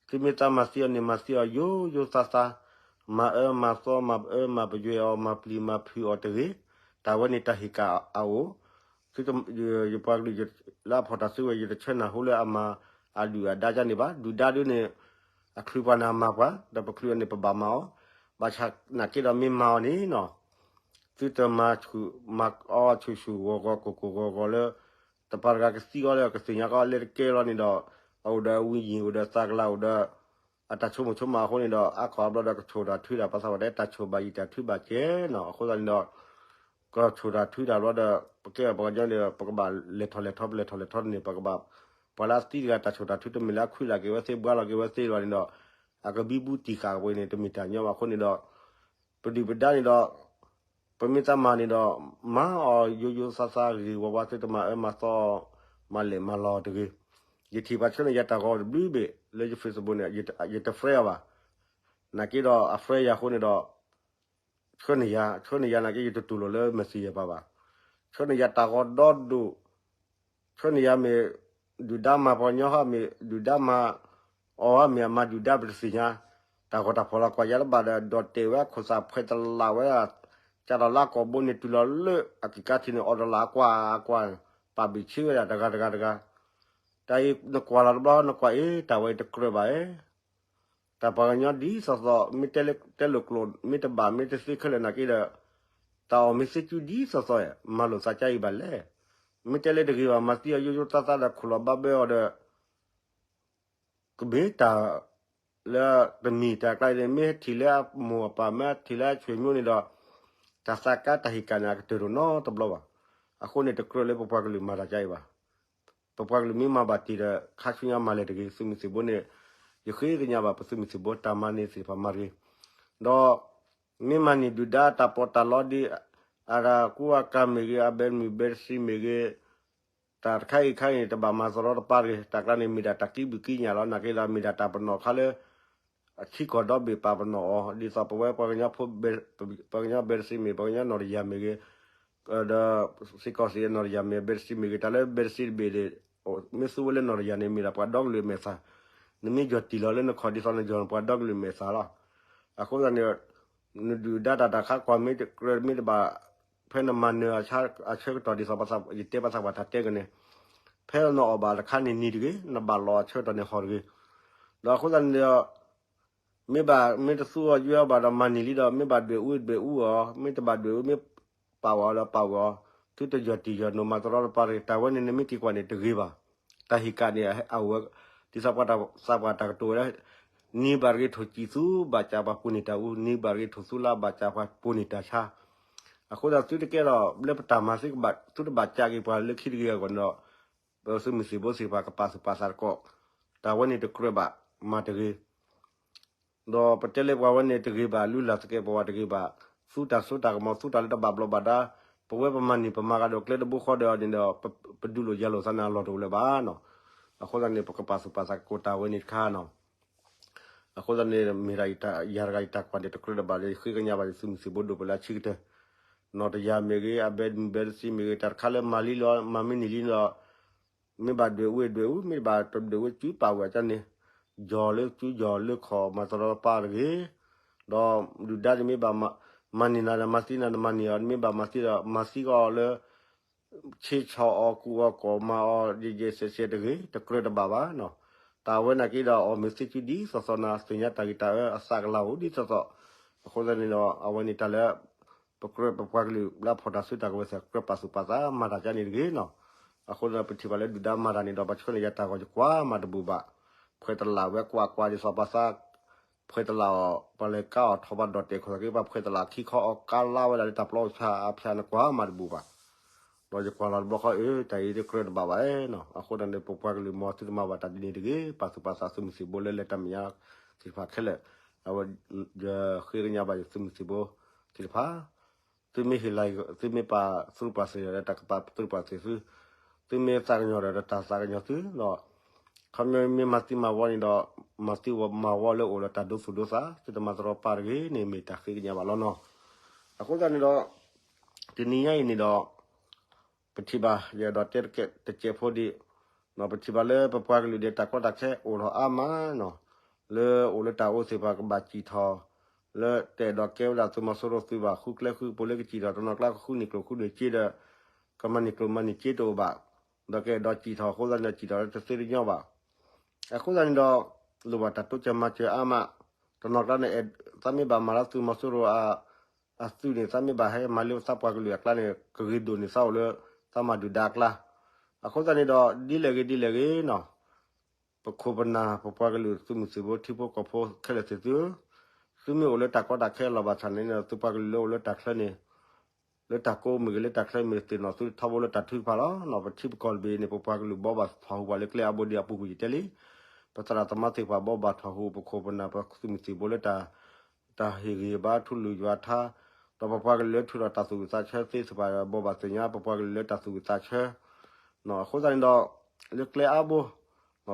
သုမ့ၢ်သးမၤသံအီၤန့ၣ် မၤသံအီၤယိယိသးသး, မၤအၢမၤသီ မၤအၢမၤပယွဲအီၤ မၤပျံၤမၤဖုးအီၤတဂ့ၤ. တၢ်ဝဲန့ၣ်တၢ်ဟ့ၣ်ကၣ်အအိၣ် သုတ, ယပှၤကလုာ်လၢအဖီၣ်တၢ်စုကဝဲၤ ယတဆၢနၢ်ဟူလၢအမၤအဒုၣ်အဒါကန့ၣ်ဘၣ်. ဒုၣ်ဒါဒုန့ၣ် အချုးပှၤန့ၣ်အမၤပှၤ ဒီးပချုးအန့ၣ်ပဘၣ်မၤအီၤ, ဘၣ်ဆၣ်နာ်က့ဒီးမ့ၢ်မၤအီၤန့ၣ်နီၤ, သုတမၤဆူၣ်မၤအီၤဆူၣ်ဆူၣ်ဂီၤဂီၤကိၢ်ကိၢ်ဂီၤဂီၤလၢ တပၤတဂၤကသံအီၤလၢကသ့ၣ်ညါကီးလၢတကဲလီၤန့ၣ်ဒီး အအိၣ်ဒီးဝံယံၤ အိၣ်ဒီးသးကလၤ အိၣ်ဒီး အတၢ်ဆိကမိၣ်ဆိကမးအဃိန့ၣ်ဒီး အါခီအါဘျီဒီးကဆိၣ်တၢ်ထုတၢ် ပှၤသးပှၢ်တဲတၢ်ဆိၣ်ဘၣ်ယံၤတၢ်ထုဘၣ်ကဲနီၤ. အဃိသတးန့ၣ်ဒီး ကဆိၣ်တၢ်ထုတၢ်ဘျီဒီး ပကဲပှၤကညီန့ၣ်ဒီး ပကဘၣ်လဲၤထီၣ်လဲၤထီ ပလဲၤထီၣ်လဲၤထီန့ၣ် ပကဘၣ် ပှၤလၢအသံတဂၤတၢ်ဆိၣ်တၢ်ထုတမ့ၢ်လၢအခွံလၢ်က့ၤဝဲသ့ ဘှါလီၤက့ၤဝဲသ့လီၤန့ၣ်ဒီး အကဘံဘူတံၢ်ဃာ်ဝဲန့ၣ် တမ့ၢ်တၢ်ညီဘၣ်အဃိန့ၣ်ဒီး ပဒုၣ်ပဒါန့ၣ်ဒီး ပမ့ၢ်သးမၤန့ၣ်ဒီး မၤအီၤယိယိသးသးဂ့ၤဂ့ၤဝါဝါ သုတမၤအၢမၤသီ မၤလဲၢ်မၤလီၤတဂ့ၤ. ယထံၣ်ပှၤဆှၢန့ၢ်ယၤတၢ်ဂီၤတဘျုးဘ့ၣ်လၢယ Facebook န့ၣ် ယတ friend အီၤဘၣ်. နာ်က့ဒီးအ friend ယၤအဃိန့ၣ်ဒီး ဆှၢန့ၢ်ယၤ ဆှၢန့ၢ်ယၤနာ်က့ ယတတူၢ်လိာ်လၢ messenger ပၤဘၣ်. ဆှၢန့ၢ်ယၤတၢ်ဂီၤဒီဒိၣ် ဆှၢန့ၢ်ယၤမ့ၢ် ဒုၣ်ဒါမၤပှၤကညီဟီ မ့ၢ်ဒုၣ်ဒါမၤအီၤဟီ မ့ၢ်အမၤဒုၣ်ဒါပတသ့ၣ်ညါ, တၢ်ဂီၤတၢ်ဖီၣ်လီၤကွၢ်ယၤတဘၣ်ဒီး ဒီးတဲာ်ဝဲအခိၣ်သးဖှဲးတလးဝဲဒၣ်, ကၢ်ထီၣ်လၢအကိာ်ဘိန့ၣ် တုၤလီၤလၢအကံၢ်ကါထံးန့ၣ် အီၣ်တလးအကွၢ်ကွၢ်, ပာ်ဘ့ၣ်ဆ့ဝဲဒၣ်တဂၤတဂၤတဂၤ, တၢ်အံၤနကွၢ်လီၤတဘျီ နကွၢ်အ့ၣ် တၢ်ဝဲအံၤတကြၢးဘၣ်ဧါ တၢ်ပှၤကညီဒ်သိးသိး မ့ၢ်တဲလၢကျိာ် မ့ၢ်တဘၣ်မ့ၢ်တသ့ခဲလၢာ်နာ်က့ဒီး တၢ်အီၣ်မ့ၢ်သ့ကၠူဒ်သိးသိး မၤလိာ်သးကါအံၤဘၣ်လဲၣ်. မ့ၢ်တဲလၢတဂ့ၤဘၣ် မၤသံအီၤယိယိသးသးဒီး ခိၣ်လီၤဘၣ်ဘၢအီၤဒီး ကမ့ၢ်တၢ်လၢတမံၤတၢ်ကျါန့ၣ် မ့ၢ်ထံၣ်လၢအမိၢ်အပၢ် မ့ၢ်ထံၣ်လၢအဆွေမျိုးန့ၣ်ဒီး တၢ်သးကါတၢ်ဟ့ၣ်ကၣ်န့ၣ် အကတၢၢ်တအိၣ်နီတဘျီဘၣ်. အဃိန့ၣ် တကြၢးလၢပပှၤကလုာ်မၤတၢ်ကါအံၤဘၣ်. ပပှၤကလုာ်မ့ၢ်မၤဘၣ်တ့ၢ်ဒီး ခါဆူညါမၤလဲၢ်တဂ့ၤ သုးမုၢ်သံၣ်ဘိန့ၣ်, ယဃ့ကညးဘၣ်ပသုးမုၢ်သံၣ်ဘိ တၢ်မၤန့ၢ်သ့ၣ်တဖၣ်မၤတဂ့ၤ, ဒီး မ့ၢ်မၤန့ၢ်ဒုၣ်ဒါတၢ်ပီးတၢ်လီဒ် အတၢ်ကူအကၤမ့ၢ်ဂ့ၤ အဘဲမုၢ်ဘဲတဆံမ့ၢ်ဂ့ၤ, တၢ်တခါအံၤခါအံၤန့ၣ် တဘၣ်မၤသရီတပါတဂ့ၤ, တၢ်ကျါန့ၣ် မ့ၢ်ဒၣ်တၢ်ကံဘုၣ်ကံညၣ်လီၤ. နာ်က့ဒီး မ့ၢ်ဒၣ်တၢ်ပနီၣ်ခါလၢ အထံကီၢ်ဒီဘ့ၣ်ပာ်ပနီၣ်အီၤ ဒ်သိးပဝဲပှၤကညီဖိ ပှၤကညီဘဲတဆံမ့ၢ် ပှၤကညီနီၢ်တယၢ်မ့ၢ်ဂ့ၤ, ဒီး စ့ၢ်ကီးစ့ၢ်နီၢ်တယၢ်မ့ၢ်ဘဲတဆံမ့ၢ်ဂ့ၤ, တၢ်လၢဘဲတဆံတဘ့ၣ်န့ၣ် မ့ၢ်သူဝဲလၢနီၢ်တယၢ်န့ၣ် မ့ၢ်ဒၣ်ပှၤဒီကလုာ်အမဲာ်သၣ်, နမ့ၢ်ယီၢ်တံၢ်လီၤလၢနခီၣ်ဒ်သိးနယီၢ်ပှၤဒီကလုာ်အမဲာ်သၣ်လီၤ. အဃိသတးန့ၣ် နဒုၣ်ဒါတၢ်တၢ်ခါကွၢ်မ့ၢ်တကြၢးမ့ၢ်တဘၣ် ဖဲနမၤနၢၤအဆၢကတီၢ်ဒ်သိး ယတဲပှၤသးပှၢ်တၢ်တဲကန့ၣ်, ဖဲနအီၣ်ဘၣ်တခါန့ၣ်နံၤတဂ့ၤ, နဘၣ်လီၤအဆၢကတီၢ်န့ၣ်ဟီၣ်တဂ့ၤ. ဒီးအဃိသတးန့ၣ်ဒီး မ့ၢ်ဘၣ် မ့ၢ်တသူအီၤယွဲအီၤဘၣ်ဒီးမၤန့ၢ်လံဒီး မ့ၢ်ဘၣ်ဒွဲၣ်အူဒွဲၣ်အူအီၤ, မ့ၢ်တဘၣ်ဒွဲၣ်အူ မ့ၢ်ပာ်ဝဲအီၤဒီးပာ်ဝဲအီၤ, သုတယီၢ်တံၢ်ယီၢ်နီၢ်မၤတရီတပါတဂ့ၤ. တၢ်ဝဲန့ၣ်န့ၣ်မ့ၢ်က့ၤကွၢ်န့ၣ်တဂ့ၤဘၣ်. တၢ်ဟ့ၣ်ကၣ်န့ၣ် အဝဲ ဒ်သးပှၢ်တၢ်ကတိၤဝဲဒၣ် နံၤဘၣ်တဂ့ၤထိၣ်ကံၢ်သူဘၣ်ကၠၣ်ပှၤပိာ်န့ၢ်တၢ်အူ, နံၤဘၣ်တဂ့ၤထိၣ်သူလါဘၣ်ကၠၣ်ပှၤပိာ်န့ၢ်တၢ်ဆါ. အဃိသတးသုတကဲဒီးလၢပတၢ်မၤသ့ကဘၣ် သုတဘၣ်ကၠၣ်က့ၤပှၤလၢခံတဂ့ၤအဂီၢ်န့ၣ်ဒီး ပသုးမုၢ်သံၣ်ဘိသ့ၣ်တဖၣ်ကပာ်သူၣ်ပာ်သးတက့ၢ်. တၢ်ဝဲန့ၣ်တကြၢးဘၣ် မၤတဂ့ၤ ဒီးပတဲလၢပှၤဝဲန့ၣ်တဂ့ၤဘၣ်, လုၢ်လၢ်သကဲးပဝးတဂ့ၤဘၣ်, သူတၢ်စိတၢ်ကမီၤ သူတၢ်လၢတဘၣ်ဘျီးဘၣ်ဒါ, ပဝဲပမၤန့ၢ်ပမၤဂၤဒီးကျဲတဘိဃီဒီးန့ၣ်ဒီး ပဒုးလိာ်ယၤလိာ်သးန့ၣ်အလီၢ်တအိၣ်လၢၤဘၣ်နီၤ. အဃိသတးန့ၣ် ပကပာ်သူၣ်ပာ်သးကကိးတၢ်ဝဲန့ၣ်တခါနီၤ. အဃိသတးန့ၣ် မ့ၢ်ဒၣ်ယၤတဂၤယတၢ်ကွၢ်န့ၣ် တကြၢးတဘၣ်ဒီး ယဃ့ကညးဘၣ်ယသုးမုၢ်သံၣ်ဘိဒိၣ်ပလၢအဆံးကတၢၢ်, နီၢ်တယၤမ့ၢ်ဂ့ၤ, အဘဲမုၢ်ဘဲတသံမ့ၢ်ဂ့ၤ, တၢ်တခါလၢမၤလံလီၤ မၤမ့ၢ်န့ၢ်လံလီၤ မ့ၢ်ဘၣ်ဒွဲၣ်အူဒွဲၣ်အူ, မ့ၢ်ဘၣ်တဒွဲၣ်အူစုပာ်ဝဲအကန့ၣ်, ယီၢ်လၢစုယီၢ်လၢခီၣ်မၤတရီတပါတဂ့ၤ, ဒီးဒုၣ်ဒါန့ၣ်မ့ၢ်ဘၣ်မၤန့ၢ်နၤဒီး မၤသံနၤဒီးမၤန့ၢ်အီၤ, မ့ၢ်ဘၣ်မၤသံဒီး မၤသံကအီၤလၢ ဆ့ဆီၣ်အီၤကူၣ်အီၤကီၢ်မၤအီၤယဲၢ်ယဲၢ်စဲးစဲးတဂ့ၤ, တကြၢးတဘၣ်ဘၣ်နီၤ. တၢ်ဝဲနာ်က့ဒီး အီၣ်မ့ၢ်သ့စုဒ်သိးသိးနၤ သ့ၣ်ညါတၢ်ဂ့ၢ်တၢ်အၢအသးကလၤအိၣ်ဒ်သိးသိး, အဃိသတးန့ၣ်ဒီး အဝဲန့ၣ်တၢ်လၢ ပကြၢးပပှၤကလုာ်လၢအဖီၣ်တၢ်စုတၢ်ကဝဲၤသ့ၣ် ကြၢးပာ်သူၣ်ပာ်သးမၤတၢ်ကန့ၣ်တဂ့ၤနီၤ. အဃိသတး ပထံၣ်ဘၣ်လၢဒုၣ်ဒါမၤတၢ်န့ၣ်ဒီး ပှၤဆှၢန့ၢ်ယၤတၢ်ဂီၤယကွၢ်မၤတဘူၣ်ဘၣ်, ဖှဲးတလးဝဲကွၢ်ကွၢ်ဒ်သိးပှၤသး ဖှဲးတလးအီၤ ပှၤလဲၤကါအီၤထီၣ်ဘၣ်ဒီးတဲာ်ခိၣ်သးက့ ပှၤဖှဲးတလးခံခီအီၤကါလါဝဲဒၣ်လၢတၢ်ပျီအီၣ်ဆၣ်အဖၠၣ်နကွၢ်မၤတဘူၣ်ဘၣ်. ဒီးယကွၢ်လီၤတဘျီဃီ အၢ တၢ်အံၤတကြၢးတဘၣ်ဘၣ်နီၤ. အဃိသတးန့ၣ် ပပှၤကလုာ်မ်သုတမၤဘၣ်တၢ်ဒ်န့ၣ်တဂ့ၤ, ပာ်သူၣ်ပာ်သးသုးမုၢ်သံၣ်ဘိလၢလဲၤတၢ်မဲာ်ညါသ့ၣ်တဖၣ်ခဲလၢာ်, အဝဲ ယဃ့ကညးဘၣ်ယသုးမုၢ်သံၣ်ဘိသ့ၣ်တဖၣ် သုမ့ၢ်ဟ့ၣ်လၤ သုမ့ၢ်ပာ်သူၣ်ပာ်သးဒီး တၢ်ကပာ်သူၣ်ပာ်သးသု, သုမ့ၢ်သးကညီၤဒီး တၢ်သးကညီၤသုဒီး ခီမ့ၢ်မၤသံမၤဝီန့ၣ်ဒီး မၤသံမၤဝီလၢအိၣ်ဒီးတၢ်ဒိသူၣ်ဒိသး သုတမၤတရီတပါတဂ့ၤန့ၣ် မ့ၢ်တၢ်ဃ့ကညးဘၣ်လီၤနီၤ. အဃိသတးန့ၣ်ဒီး တနံၤညါအံၤန့ၣ်ဒီး ပထံၣ်ဘၣ် ယအဲၣ်ဒိးတဲတကဲးတစဲးဖိဒံး, ပထံၣ်ဘၣ်လၢပပှၤကလုာ်ဒီးတၢ်ကီတၢ်ခဲအိၣ်ထီၣ်အါမးနီၤ, လၢအိၣ်လၢတၢ်အိၣ်သ့ၣ်တဖၣ်ကဘၣ်စံၣ်ထီၣ်, လၢတအဲၣ်ဒိးကဲဝဲဒၣ်သုးမီၤစိရိၤသုးဘၣ် ဃုကျဲဃုကပူၤလၢကစံၣ်ထီၣ်တနီၤကျါ ကဃုန့ၢ်ကျိၣ်ဃုန့ၢ်စ့ဒီး ကမၤန့ၢ်ကျိၣ်မၤန့ၢ်စ့တအိၣ်ဘၣ်, ဒီးကအဲၣ်ဒိးစံၣ်ထီၣ်အဃိသတးန့ၣ် စံၣ်ထီၣ်လၢတသ့တညီဘၣ်. အဃိသတးန့ၣ်ဒီး လိၣ်ဘၣ်တၢ်တိစၢၤမၤစၢၤအါမး, တနီၤကျါန့ၣ် သးမ့ၢ်ဘၣ်မၤလၢသုးမီၤစိရိၤ အသုးန့ၣ် သးမ့ၢ်ဘၣ်ဟဲမၤလၢသးပှၤကလုာ်အကျါန့ၣ် ကဂ့ၤဒိၣ်န့ၢ်သးအိၣ်လၢ သးမၤဒုၣ်ဒါအကျါ, အဃိသတးန့ၣ်ဒီး ဒ်လဲၣ်ဂ့ၤဒ်လဲၣ်ဂ့ၤနီၤ, ပခိၣ်ပနၢ် ပပှၤကလုာ်သုးမုၢ်သံၣ်ဘိထံဖိကီၢ်ဖိခဲလၢာ်သ့ၣ်သု, သုမ့ၢ်အိၣ်လၢတၢ်ကီတၢ်ခဲအလီၢ်ဘၣ်ဆၣ်န့ၣ် သုပှၤကလုာ်လၢအိၣ်လၢတၢ်ချၢန့ၣ် လၢတၢ်ကိးမ့ၢ်ဂ့ၤ လၢတၢ်ချၢမ့ၢ်သ့ၣ်နီၣ်သုထီဘိလၢတၢ်ထုကဖၣ်လီၤ. ပထံပကီၢ်တဘ့ၣ်န့ၣ် ပပှၤကလုာ်ဘိးဘၣ်ထီၣ်ဟူပှၤလၢကျဲအါဘိဒံးအပူၤကွံာ်ယတဲလံ. ပသရၣ်သမါသ့ၣ်တဖၣ်ဘိးဘၣ်ထီၣ်ဟူ ပခိၣ်ပနၢ် ပသုးမုၢ်သံၣ်ဘိလၢတၢ် တၢ်ဟ့ၣ်ဂံၢ်ဘါထူလွံၢ်ယွၤထါ, ဒီးပပှၤကလုာ်လၢထုးထီၣ်တၢ်သူၣ်ဝံၣ်သးဆၢသ့ၣ်တဖၣ် ဘိးဘၣ်သ့ၣ်ညါ ပပှၤကလုာ်လၢတၢ်သူၣ်ဝံၣ်သးဆၢ အဃိသတးန့ၣ်ဒီး လၢကျဲအါဘိ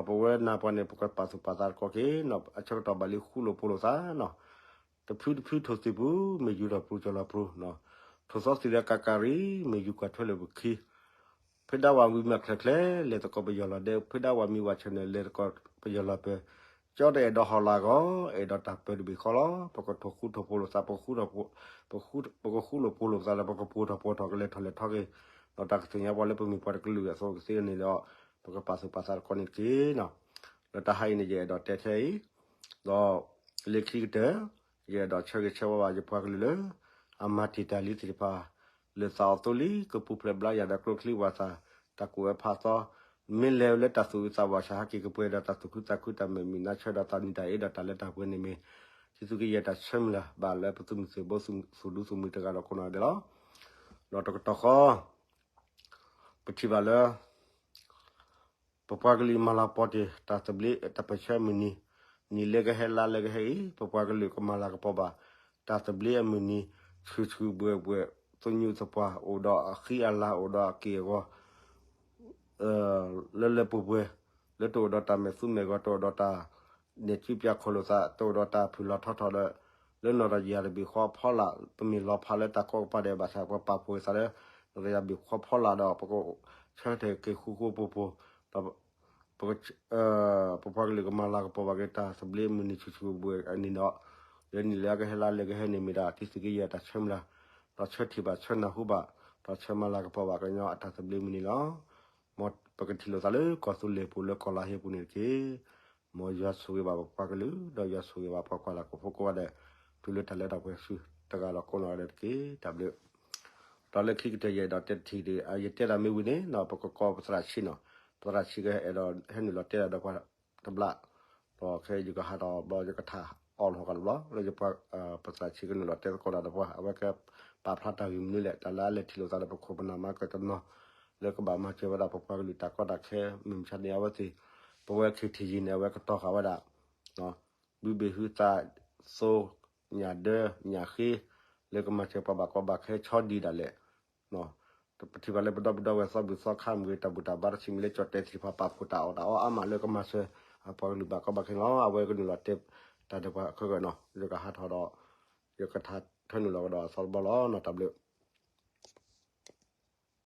ပဝဲနၤပှၤန့ၣ် ပကပာ်သူၣ်ပာ်သးတက့ၢ်, အဆၢကတီၢ်ဘၣ်လံဃူလိာ်ဖိးလိာ်သး, တဖုတဖုထိၣ်သံၣ်ပူၤ မ့ၢ်ယူၤထီၣ်ပူၤကၠီၣ်လီၤပူၤ, ထိၣ်သီသံၣ်လၢကးကးရံၣ် မ့ၢ်ယူၤကွၢ်ထွဲလၢပခံ, ဖဲဒၣ်ဝၤဝံၤမးချဲးချဲး လဲၤသကိးပယီၤလီၤဒဲး, ဖဲဒၣ်ဝၤမံဝၤဆဲးန့ၣ် လဲၤသကိးပယီၤလီၤပၢၤ, ကၠီတအဲၣ်ဒိးဟီၣ်လာ်ဂီၤ အဲၣ်ဒိးတၢ်ပၢတဘ့ၣ်ဃီလီၤ. ပကထိၣ်ဃူထိၣ်ဖိးလိာ်သး, ပကဃူလိာ်ဖိးလိာ်သးဒီး ပကပှိၤထီၣ်ပှိၤထီၣ်ကလဲၤထီၣ်လဲၤထီက့ၤ, ဒီးတၢ်ကသ့ၣ်ညါပှၤလၢပမ့ၢ်ပှၤတကလုာ်အသိးကသ့န့ၣ်ဒီး ပကပာ်သူၣ်ပာ်သးတက့ၢ်န့ၣ်တက့ၢ်. လၢတၢ်ဟါအံၤန့ၣ် ယအဲၣ်ဒိးတဲထဲအံၤ, ဒီးလၢခံကတၢၢ် ယအဲၣ်ဒိးဆၢဂ့ၤဆၢဝါဘၣ်ယပှၤကလုာ်လၢ အမၤတံာ်တာ်လံသ့ၣ်တဖၣ် လၢသးအီၤသိလံ ကပူၤဖျဲးဘျါယၤဒီးကျိချံဝးသး တၢ်ကူၣ်ဝဲဖးသီ, မ့ၢ်လဲၤဝဲလၢတၢ်သူၣ်ဝံၣ်သးဝါဆၣ် ဟဲက့ၤကပှဲၤဒီးတၢ်သူၣ်ခုသးခု တၢ်မဲာ်မံၤနါဆၢဒီးတၢ်နံၤတၢ်အ့ဒီးတၢ်လၢတၢ်ပှဲၤန့ၣ်မ့ၢ် ထံသုးက့ယဲၢ်တၢ်ဆၢမုၢ်လၢ်ဘၣ်လၢပသုးမုၢ်သံၣ်ဘိသူၣ်ဒူသူၣ်မုၢ်တဂၤဒီးကိးနီၢ်ဒဲးလီၤ. ဒီးတကတီၢ်ဃီ ပထံၣ်ဘၣ်လၢ ပပှၤကလုာ်မၤလၤကပီၤတ့ၢ် တၢ်သဘျ့တၢ်ပၢၢ်ဆၢမုၢ်နံၤ, နံၤလၢကဟဲလါလၢကဟဲအံၤ ပပှၤကလုာ်ကမၤလၤကပီၤဘၣ် တၢ်သဘျ့အမုၢ်နံၤ ဆူၣ်ဆူၣ်ဘှဲၣ်ဘှဲၣ် သညူးသပှၢ် အိၣ်ဒီးအဃံအလၤ အိၣ်ဒီးအက့ၢ်အဂီၤ လၢလၢပှဲၤပှဲၤ လၢတအိၣ်ဒီးတၢ်မဲာ်သူမဲာ်ဂီၤ တအိၣ်ဒီးတၢ်နဲၣ်စုပျၢ်ခီၣ်လိာ်သး တအိၣ်ဒီးတၢ်ဖုၣ်လီၤထီထီၣ်ဒီး လၢနီၢ်တယၤတဘ့ၣ်ဃီဖီလာ် ပမ့ၢ်လီၤဖးလၢတၢ်ကီကပၤဒဲးဘၣ်ဆၣ် ပပာ်ဖှိၣ်သးလၢ နီၢ်တယၤဘ့ၣ်ဃီဖီလာ်ဒီး ပကဆၢထၢၣ်က့ၤဃူဃူဖိးဖိး ဒီး ပပှၤကလုာ်ကမၤလၤကပီၤဘၣ်က့ၤ တၢ်သဘျ့မုၢ်နံၤဆူၣ်ဆူၣ်ဘှဲၣ်ဘှဲၣ်အနံၤဒီး လၢနံၤလၢအကဟဲလါလၢကဟဲန့ၣ်မ့ၢ်ဒၣ် ထံသုးက့ယဲၢ်တၢ်ဆၢမုၢ်လၢ် ဒီးဆၢထံၣ်ဘၣ်ဆၢနၢ်ဟူဘၣ် ဒီးဆၢမၤလၤကပီၤဘၣ်ကညီအတၢ်သဘျ့မုၢ်နံၤလီၤ. မ် ပကထံၣ်လိာ်သးလၢကီၢ်သူလ့ၤပူၤလၢကီၢ်လါဟ့ပူၤန့ၣ်တက့ၢ်. မ်ယွၤဆိၣ်ဂ့ၤဘၣ်ပပှၤကလုာ် ဒီးယွၤဆိၣ်ဂ့ၤဘၣ်ပှၤကွၢ်တၢ်ကိးဖိကိးဂၤဒဲး တုၤလၢတၢ်လၢတၢ်ပှဲၤဆူတဂၤဒီးကိးနီၢ်ဂၤဒဲးတက့ၢ်. တၢ်ဘျုး ဒီးလၢခံကတၢၢ်ယအဲၣ်ဒိးတဲတထံၣ်ဒံး ယတဲဒၣ်မ့ၢ်ဝံၤန့ၣ် ပကကိးပသရၣ်ဆံးနီၤ, ပသရၣ်ဆံးကအဲၣ်ဒိးဟဲနုာ်လီၤတဲဒၣ်ဒီးပှၤတဘျီ, ဒီးခဲယကဟးထီၣ်ဘျီယကထါအီၣ်လီၤကီးတဘျီ လၢယပှၤ ပသရၣ်ဆံးကနုာ်လီၤတဲသကိးတၢ်ဒီးပှၤ အဝဲကပာ်ဖျါတၢ်ဂ့ၢ်မနုၤလဲၣ် တၢ်လၢအလဲၤထံၣ်လိာ်သးဒီးပခိၣ်ပနၢ်မၤကတနီၤ လၢကဘၣ်မၤစၢၤဝဲဒၣ်ပပှၤကလုာ်တၢ်ကီတၢ်ခဲ မုၢ်မဆါန့ၣ် အဝဲသ့ၣ် ပဝဲ ခ့ထံယံၤ န့ၣ် အဝဲကတီၤဃာ်ဝဲဒၣ် ဘုဘ့ၣ်ဟုသး သိ ညၣ်ဒၢ ညၣ်ဃ့ လၢကမၤစၢၤပှၤဘၣ်ကီဘၣ်ခဲဆီဒံးဒၣ်လဲာ် ပထံၣ်ဘၣ်လၢပဒီပုၢ်ဒီဝဲၢ်သီဘူၣ်သီခါမ့ၢ်ဂ့ၤ တၢ်ဘူၣ်တၢ်ဘါတဆံးမ့ၢ်လၢကၠီၣ်တဲာ်သ့ၣ်တဖၣ် ပာ်ဖှိၣ်တၢ်အီၣ်တၢ်အီအါမးလၢကမၤစၢၤ အပှၤကလုာ်ဘၣ်ကီဘၣ်ခဲန့ၣ်လီၤ. အဝဲကနုာ်လီၤတဲတၢ်ဒီးပှၤခဲကနံၣ် ယကဟးထီၣ်ဒီး ယကထါထၢနုာ်လီၤကဒီးအသီတဘျီလီၤနီၤ တၢ်ဘျုး